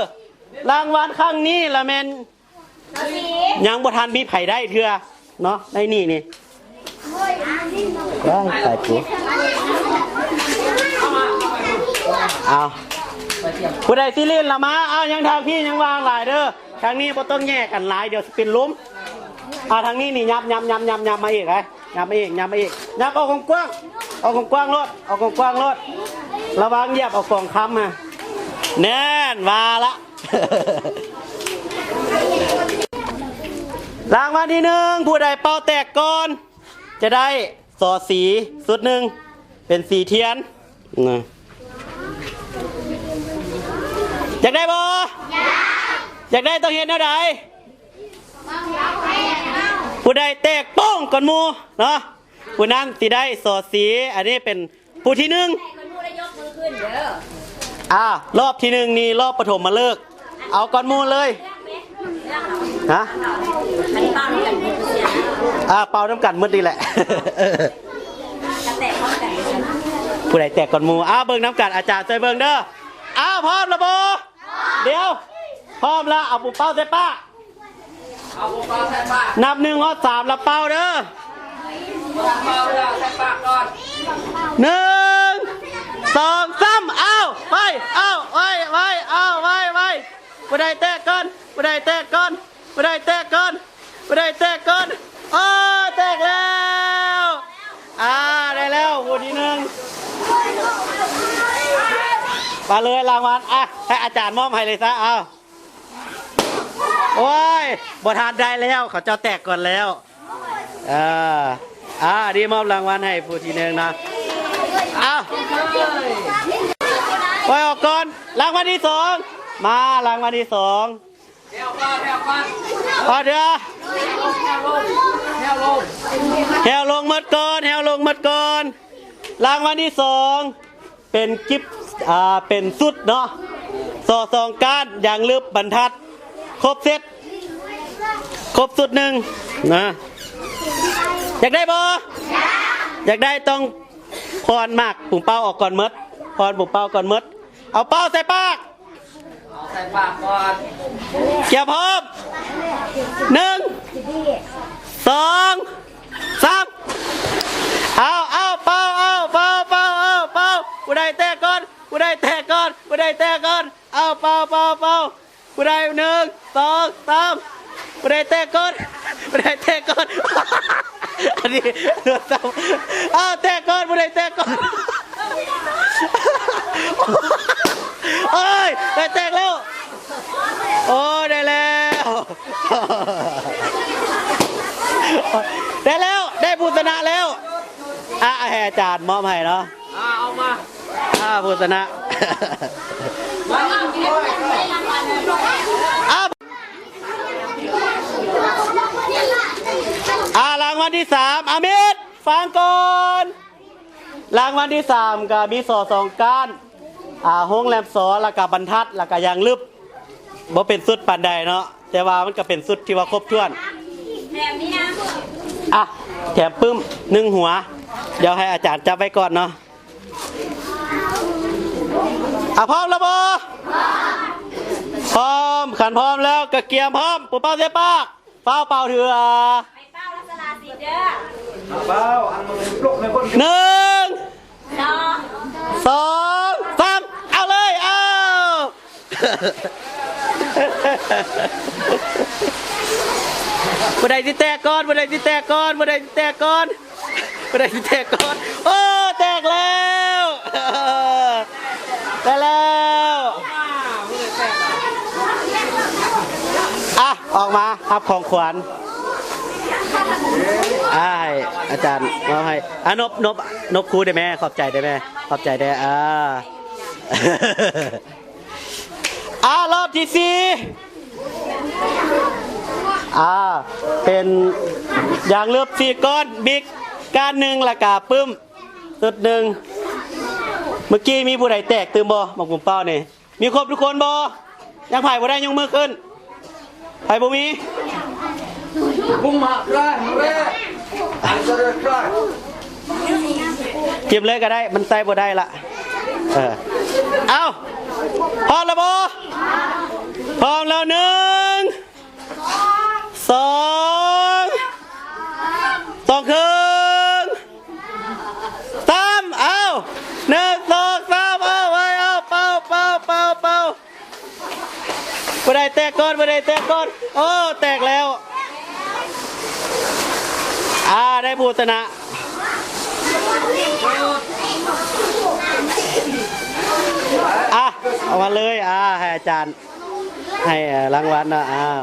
ລາງວັນຄັ້ງນີ້ລະແມ່ນ ຍັງບໍ່ທັນມີໃຜໄດ້ເທື່ອເນາະ ໃນນີ້ນີ້. ວ້າຍ ຕາຍກູ ເອົາ ຜູ້ໃດຊິຫຼິ້ນລະມາ. ເອົາ ຍັງທາງພີ້ຍັງວ່າງຫຼາຍເດີ ທາງນີ້ບໍ່ຕ້ອງແຍກກັນຫຼາຍ ດຽວຊິເປັນລົມ. ເອົາ ທາງນີ້ນີ້ ຫຍັບ ຫຍັບ ຫຍັບ ຫຍັບ ຫຍັບມາອີກ ເອີ ຫຍັບມາອີກ ຫຍັບມາອີກ ຫຍັບອອກກວ້າງໆ ອອກກວ້າງໆໂລດ ອອກກວ້າງໆໂລດ. ລະວັງຢຽບເອົາກອງຄຳມາ. ແນ່ນ ວ່າລະ. ລາງວັນທີໜຶ່ງ ຜູ້ໃດເປົ່າແຕກກ່ອນ ຈະໄດ້ສໍສີຊຸດໜຶ່ງ ເປັນສີທຽນນະ. ຢາກໄດ້ບໍ່? ຢາກ ຢາກໄດ້ຕ້ອງເຮັດແນວໃດ? ຜູ້ໃດແຕກໂປ້ງກ່ອນໝູ່ເນາະ ຜູ້ນັ້ນຊິໄດ້ສໍສີ. ອັນນີ້ເປັນ ຜູ້ທີໜຶ່ງ ອ່າ ລອບທີໜຶ່ງນີ້ລອບປະຖົມມະເລີກ ເອົາກ່ອນໝູ່ເລີຍ ຮະ ອ່າ ເປົ່ານຳກັນໝົດນີ້ແຫຼະ ຜູ້ໃດແຕກກ່ອນໝູ່. ອ່າ ເບິ່ງນຳກັນ ອາຈານຊ່ວຍເບິ່ງເດີ. ອ້າວ ພ້ອມລະບໍ່? ດຽວ ພ້ອມລະ ເອົາປູເປົ້າໃສ່ປາກ ນັບໜຶ່ງຮອດສາມລະເປົ່າເດີ. ໜຶ່ງ ສອງ ສາມ ເອົາ ໄປ ເອົາ ໄວ ໄວ ເອົາ ໄວ ໄວ. ຜູ້ໃດແຕກກ່ອນ? ຜູ້ໃດແຕກກ່ອນ? ຜູ້ໃດແຕກກ່ອນ? ຜູ້ໃດແຕກກ່ອນ? ໂອ້ ແຕກແລ້ວ. ອ່າ ໄດ້ແລ້ວຜູ້ທີໜຶ່ງ ມາເລີຍລາງວັນ. ອ່ະ ໃຫ້ອາຈານມອບໃຫ້ເລີຍຊະ ເອົາ. ໂອ້ຍ ບໍ່ທັນໄດ້ແລ້ວ ເຂົາເຈົ້າແຕກກ່ອນແລ້ວ. ເອີ ອ່າ ອັນນີ້ມອບລາງວັນໃຫ້ຜູ້ທີໜຶ່ງນະ. ເອົາ ປ່ອຍອອກກ່ອນ ລາງວັນທີສອງ ມາ ລາງວັນທີສອງ. ອອເດີ ແຮວລົງໝົດກ່ອນ ແຮວລົງໝົດກ່ອນ. ລາງວັນທີສອງ ເປັນກິບ ອ່າ ເປັນຊຸດເນາະ ສໍສອງກ້ານ ຢາງລຶບ ບັນທັດ ຄົບເຊັດ ຄົບຊຸດໜຶ່ງນະ. ຢາກໄດ້ບໍ່? ຢາກໄດ້ຕ້ອງຜ່ອນໝາກປຸມເປົ້າອອກກ່ອນໝົດ ຜ່ອນປຸມເປົ້າກ່ອນໝົດ. ເອົາເປົ້າໃສ່ປາກ ເອົາໃສ່ປາກກ່ອນ. ກຽມພ້ອມ ໜຶ່ງ ສອງ ສາມ. ເອົາ ເອົາ ເປົ່າ ເອົາ ເປົ່າ ເປົ່າ ເປົ່າ ເປົ່າ. ຜູ້ໃດແຕກກ່ອນ ຜູ້ໃດແຕກກ່ອນ ຜູ້ໃດແຕກກ່ອນ. ເອົາ ເປົ່າ ເປົ່າ ເປົ່າ. ຜູ້ໃດ ໜຶ່ງ ສອງ ສາມ. ຜູ້ໃດແຕກກ່ອນ ຜູ້ໃດແຕກກ່ອນ. ອັນນີ້ໂດນຊ້ຳ. ເອົາ ແຕກກ່ອນ ຜູ້ໃດແຕກກ່ອນ. ໂອ້ຍ ໄດ້ແຕກແລ້ວ. ໂອ້ຍ ໄດ້ແລ້ວ ໄດ້ແລ້ວ ໄດ້ຜູ້ຊະນະແລ້ວ. ອ່ະ ໃຫ້ອາຈານມອບໃຫ້ເນາະ. ອ່າ ເອົາມາ ອ່າ ຜູ້ຊະນະ. ອ່າ ອ່າ ລາງວັນທີສາມ ອາມິດ ຟັງກ່ອນ. ລາງວັນທີສາມກະມີສໍສອງກ້ານ ອ່າ ໂຮງແຮມສໍ ແລ້ວກະບັນທັດ ແລ້ວກະຢາງລຶບ. ບໍ່ເປັນຊຸດປານໃດເນາະ ແຕ່ວ່າມັນກະເປັນຊຸດທີ່ວ່າຄົບຖ້ວນ. ແຖມນີ້ນະ ອ່ະ ແຖມປຶ້ມໜຶ່ງຫົວ. ດຽວໃຫ້ອາຈານຈັບໄວ້ກ່ອນເນາະ. ອ່ະ ພ້ອມແລ້ວບໍ່? ພ້ອມ. ຄັນພ້ອມແລ້ວກະກຽມພ້ອມ ປູເປົ່າເສຍປາກ. ຟ້າວເປົ່າເທື່ອ. ໄປເປົ່າລັກສະລາສິນເດີ. ເປົ່າ ອັນມັນລຸກໃນຄົນ. ໜຶ່ງ ສອງ ສອງ ສາມ. ເອົາເລີຍ ເອົາ. ຜູ້ໃດຊິແຕກກ່ອນ ຜູ້ໃດຊິແຕກກ່ອນ ຜູ້ໃດຊິແຕກກ່ອນ ຜູ້ໃດຊິແຕກກ່ອນ. ໂອ້ ແຕກແລ້ວ ແຕກແລ້ວ. ອ່ະ ອອກມາຮັບຂອງຂວັນ. ອ່າ ໃຫ້ອາຈານມອບໃຫ້. ອ່ະ ນົບ ນົບ ນົບຄູໄດ້ແມ່ ຂອບໃຈໄດ້ແມ່ ຂອບໃຈໄດ້. ອ່າ ອ່າ ລອບທີສີ່. ອ່າ ເປັນຢາງລຶບສີ່ກ້ອນ ບິກກ້ານໜຶ່ງ ແລ້ວກະປຶ້ມຊຸດໜຶ່ງ. ເມື່ອກີ້ມີຜູ້ໃດແຕກຕື່ມບໍ່ ໝາກບຸ້ມເປົ້ານີ້? ມີຄົບທຸກຄົນບໍ່? ຍັງໃຜບໍ່ໄດ້ຍົກມືຂຶ້ນ. ໃຜບໍ່ມີ? ກຸມມາກຣາຍ ເກັບເລີຍກະໄດ້ ມັນໃສ່ບໍ່ໄດ້ລະ. ເອີ ເອົາ ພ້ອມແລ້ວບໍ່? ພ້ອມແລ້ວ ໜຶ່ງ ສອງ ສອງເຄິ່ງ ສາມ. ເອົາ ໜຶ່ງ ສອງ ສາມ. ເອົາ ໄວ້ ເອົາ ເປົ່າ ເປົ່າ ເປົ່າ ເປົ່າ. ຜູ້ໃດແຕກກ່ອນ ຜູ້ໃດແຕກກ່ອນ. ໂອ້ ແຕກແລ້ວ. ອ່າ ໄດ້ຜູ້ຊະນະ. ອ່ະ ເອົາມາເລີຍ. ອ່າ ໃຫ້ອາຈານ ໃຫ້ ເອີ ລາງວັນເນາະ. ອ້າວ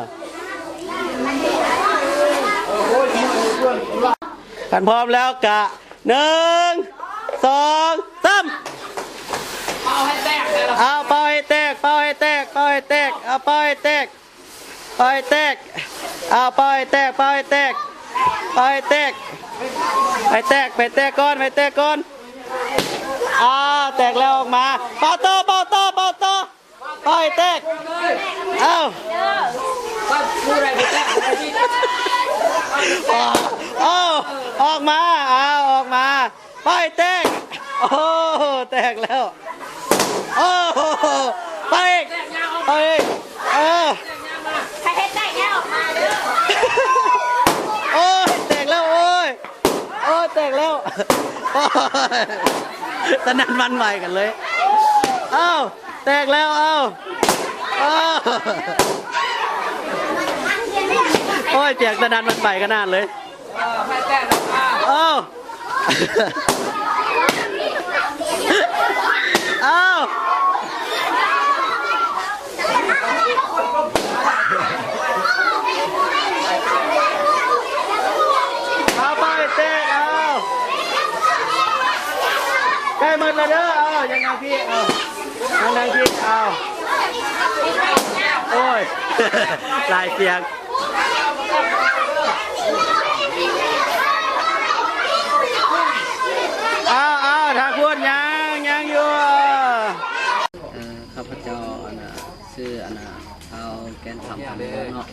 ຄັນພ້ອມແລ້ວກະ ໜຶ່ງ ສອງ ສາມ. ເປົ່າໃຫ້ແຕກ ເປົ່າໃຫ້ແຕກ ເປົ່າໃຫ້ແຕກ ເປົ່າໃຫ້ແຕກ. ເອົາ ເປົ່າໃຫ້ແຕກ ເປົ່າໃຫ້ແຕກ. ເປົ່າໃຫ້ແຕກ ເປົ່າໃຫ້ແຕກ ເປົ່າໃຫ້ແຕກ. ໃຜແຕກ ໃຜແຕກກ່ອນ ໃຜແຕກກ່ອນ. ອ່າ ແຕກແລ້ວອອກມາ. ເປົ່າຕໍ່ ເປົ່າຕໍ່ ເປົ່າຕໍ່. ເປົ່າໃຫ້ແຕກ. ເອົາ ເອົາ ອອກມາ. ເອົາ ອອກມາ. ເປົ່າໃຫ້ແຕກ. ໂອ້ ແຕກແລ້ວ. ໂອ້ ໄປອີກ ໄປອີກ. ເອີ ໃຜເຮັດແຕກຢ່າອອກມາເດີ. ໂອ້ຍ ແຕກແລ້ວ. ໂອ້ຍ ໂອ້ຍ ແຕກແລ້ວ. ໂອ້ຍ ສະໜັ່ນຫວັ່ນໄຫວກັນເລີຍ. ເອົ້າ ແຕກແລ້ວ. ເອົ້າ ເອົ້າ ໂອ້ຍ ສຽງສະໜັ່ນຫວັ່ນໄຫວຂະໜາດເລີຍ. ເອົ້າ ເອົ້າ ເອົາ ໄປແຕກ. ເອົາ ໃກ້ໝົດແລ້ວເດີ. ເອົາ ຍັງນາງພີ້. ເອົາ ຍັງນາງພີ້. ເອົາ ໂອ້ຍ ຫຼາຍສຽງ. ເອົາ ເອົາ ທາງພຸ້ນຍັງ ຍັງຢູ່. ເອີ ຂ້າພະເຈົ້າ ອັນນ່າ ຊື່ ອັນນ່າ ທ້າວ ແກ່ນຄຳ ຄຳເມືອງເນາະ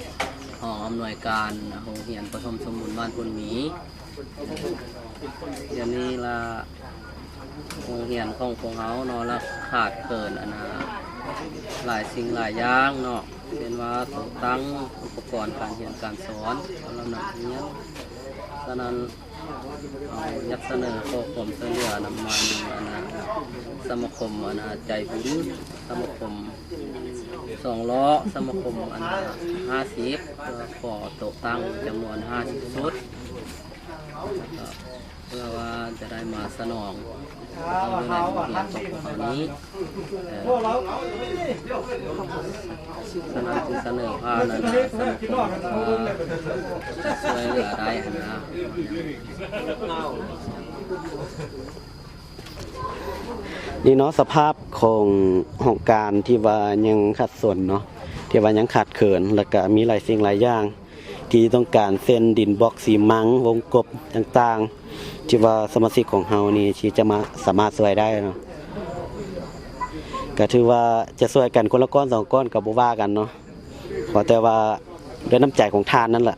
ຮອງອຳນວຍການໂຮງຮຽນປະຖົມສົມບູນບ້ານໂພນໝີ. ດຽວນີ້ລະ ໂຮງຮຽນຂອງພວກເຮົາເນາະ ລະຂາດເຂີນ ອັນນ່າ ຫຼາຍສິ່ງຫຼາຍຢ່າງເນາະ ເຊັ່ນວ່າຕົກແຕ່ງອຸປະກອນການຮຽນການສອນສຳລັບນັກຮຽນ. ສະນັ້ນ ເຮົາຢາກສະເໜີຂໍຄວາມຊ່ວຍເຫຼືອນຳ ອັນນ່າ ສະມາຄົມ ອັນນ່າ ໃຈບຸນ, ສະມາຄົມສອງລໍ້, ສະມາຄົມ ອັນນ່າ ຫ້າສິບ ເພື່ອຂໍໂຕະຕັ້ງຈຳນວນຫ້າສິບຊຸດ ແລ້ວກໍເພື່ອວ່າຈະໄດ້ມາສະໜອງ ເຂົ້າຢູ່ໃນໂຮງຮຽນຂອງພວກເຮົານີ້. ເອີ ສະນັ້ນຈຶ່ງສະເໜີຜ່ານ ອັນນ່າ ສະມາຄົມ ເພື່ອຈະຊ່ວຍເຫຼືອໄດ້ ອັນນ່າ. ນີ້ເນາະ ສະພາບຂອງຫ້ອງການທີ່ວ່າຍັງຂັດສົນເນາະ ທີ່ວ່າຍັງຂາດເຂີນ ແລ້ວກະມີຫຼາຍສິ່ງຫຼາຍຢ່າງ ທີ່ຕ້ອງການ ເຊັ່ນ ດິນບລັອກຊີມັງ ວົງກົບຕ່າງໆ ທີ່ວ່າສະມາຊິກຂອງເຮົານີ້ທີ່ຈະມາ ສາມາດຊ່ວຍໄດ້ເນາະ. ກະຖືວ່າຈະຊ່ວຍກັນຄົນລະກ້ອນສອງກ້ອນກະບໍ່ວ່າກັນເນາະ ຂໍແຕ່ວ່າດ້ວຍນ້ຳໃຈຂອງທ່ານນັ້ນລະ. ກະ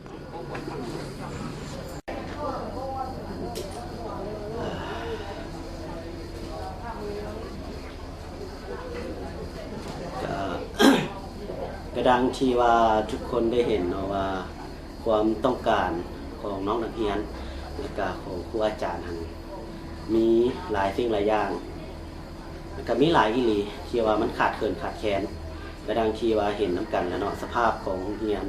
ກະດັ່ງທີ່ວ່າທຸກຄົນໄດ້ເຫັນເນາະວ່າ ຄວາມຕ້ອງການຂອງນ້ອງນັກຮຽນ ແລ້ວກະຂອງຄູອາຈານຫັ້ນ ມີຫຼາຍສິ່ງຫຼາຍຢ່າງ ແລ້ວກະມີຫຼາຍອີ່ຫຼີທີ່ວ່າມັນຂາດເຂີນຂາດແຄນ. ກະດັ່ງທີ່ວ່າເຫັນນຳກັນແຫຼະເນາະ ສະພາບຂອງໂຮງຮຽນ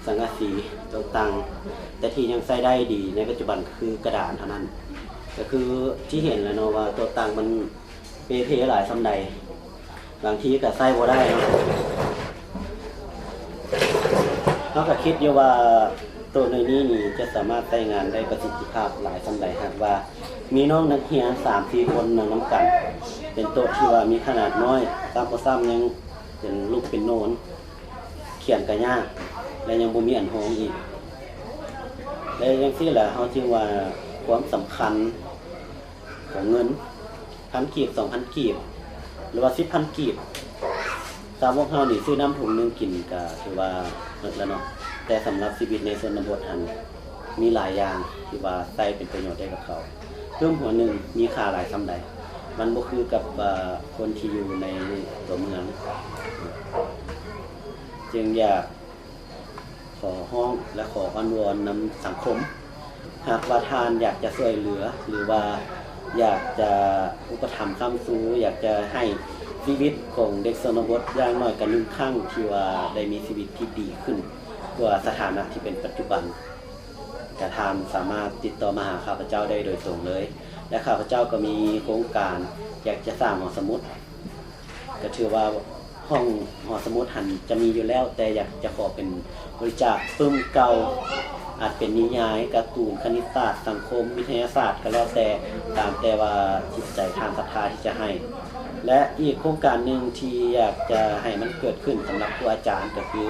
ສັງກະສີ ໂຕະຕັ່ງ ແຕ່ທີ່ຍັງໃຊ້ໄດ້ດີໃນປັດຈຸບັນຄືກະດານເທົ່ານັ້ນ. ກະຄືທີ່ເຫັນແຫຼະເນາະວ່າໂຕະຕັ່ງມັນເປ່ເພຫຼາຍສ່ຳໃດ ບາງທີກະໃຊ້ບໍ່ໄດ້ເນາະ. ເຮົາກະຄິດຢູ່ວ່າໂຕະໜ່ວຍນີ້ນີ້ຈະສາມາດໃຊ້ງານໄດ້ປະສິດທິພາບຫຼາຍສ່ຳໃດ ຫາກວ່າມີນ້ອງນັກຮຽນສາມສີ່ຄົນນັ່ງນຳກັນ ເປັນໂຕະທີ່ວ່າມີຂະໜາດນ້ອຍ ຊ້ຳບໍ່ຊ້ຳຍັງເປັນລູກເປັນໂນນ ຂຽນກະຍາກ ແລະ ຍັງບໍ່ມີອັນຮອງອີກ. ແລະ ຈັ່ງຊີ້ແຫຼະ ເຮົາຈຶ່ງວ່າຄວາມສຳຄັນ ຂອງເງິນ ພັນກີບ ສອງພັນກີບ ຫຼືວ່າສິບພັນກີບ ສາວກເຮົານີ້ຊື້ນ້ຳຖົງໜຶ່ງກິນກະຖືວ່າເໝິດແລ້ວເນາະ. ແຕ່ສຳລັບຊີວິດໃນຊົນນະບົດຫັ້ນ ມີຫຼາຍຢ່າງທີ່ວ່າໃຊ້ເປັນປະໂຫຍດໄດ້ກັບເຂົາ. ປຶ້ມຫົວໜຶ່ງມີຄ່າຫຼາຍສ່ຳໃດ? ມັນບໍ່ຄືກັບ ເອີ ຄົນທີ່ຢູ່ໃນຕົວເມືອງ. ຈຶ່ງຢາກ ຂໍຮ້ອງ ແລະ ຂໍອ້ອນວອນນຳສັງຄົມ ຫາກວ່າທ່ານຢາກຈະຊ່ວຍເຫຼືອ ຫຼືວ່າຢາກຈະອຸປະຖຳຄ້ຳຊູ ຢາກຈະໃຫ້ຊີວິດຂອງເດັກຊົນນະບົດຢ່າງໜ້ອຍກະໜຶ່ງຄັ້ງ ທີ່ວ່າໄດ້ມີຊີວິດທີ່ດີຂຶ້ນກວ່າສະຖານະທີ່ເປັນປັດຈຸບັນ, ກະທ່ານສາມາດຕິດຕໍ່ມາຫາຂ້າພະເຈົ້າໄດ້ໂດຍຕົງເລີຍ. ແລະ ຂ້າພະເຈົ້າກໍມີໂຄງການຢາກຈະສ້າງຫໍສະໝຸດ ກະຖືວ່າຫ້ອງຫໍສະໝຸດຫັ້ນຈະມີຢູ່ແລ້ວ, ແຕ່ຢາກຈະຂໍເປັນບໍລິຈາກປຶ້ມເກົ່າ, ອາດເປັນນິຍາຍ, ກາຕູນ, ຄະນິດສາດ, ສັງຄົມ, ວິທະຍາສາດ ກະແລ້ວແຕ່, ຕາມແຕ່ວ່າຈິດໃຈທ່ານສັດທາທີ່ຈະໃຫ້. ແລະ ອີກໂຄງການໜຶ່ງທີ່ຢາກຈະໃຫ້ມັນເກີດຂຶ້ນສຳລັບຄູອາຈານ ກະຄື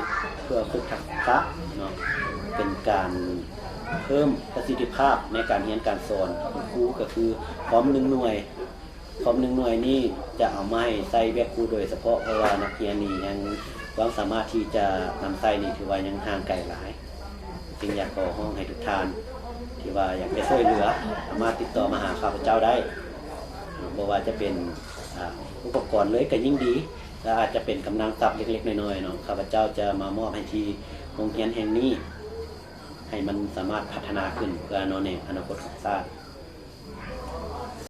ເພື່ອຝຶກທັກສະເນາະ, ເປັນການເພີ່ມປະສິດທິພາບໃນການຮຽນການສອນຂອງຄູ, ກະຄືຄອມໜຶ່ງໜ່ວຍ ຄອມໜຶ່ງໜ່ວຍນີ້ຈະເອົາມາໃຫ້ໃຊ້ວຽກຄູໂດຍສະເພາະ, ເພາະວ່ານັກຮຽນນີ້ຍັງ ຄວາມສາມາດທີ່ຈະນຳໃຊ້ນີ້ຖືວ່າຍັງຫ່າງໄກຫຼາຍ. ຈຶ່ງຢາກຂໍຮ້ອງໃຫ້ທຸກທ່ານທີ່ວ່າຢາກຈະຊ່ວຍເຫຼືອ ສາມາດຕິດຕໍ່ມາຫາຂ້າພະເຈົ້າໄດ້, ບໍ່ວ່າຈະເປັນ ອາ ອຸປະກອນເລີຍກໍຍິ່ງດີ ແລະ ອາດຈະເປັນກຳລັງຊັບເລັກໆນ້ອຍໆເນາະ, ຂ້າພະເຈົ້າຈະມາມອບໃຫ້ທີ່ໂຮງຮຽນແຫ່ງນີ້ ໃຫ້ມັນສາມາດພັດທະນາຂຶ້ນເພື່ອໜໍ່ແໜງອະນາຄົດຂອງຊາດ.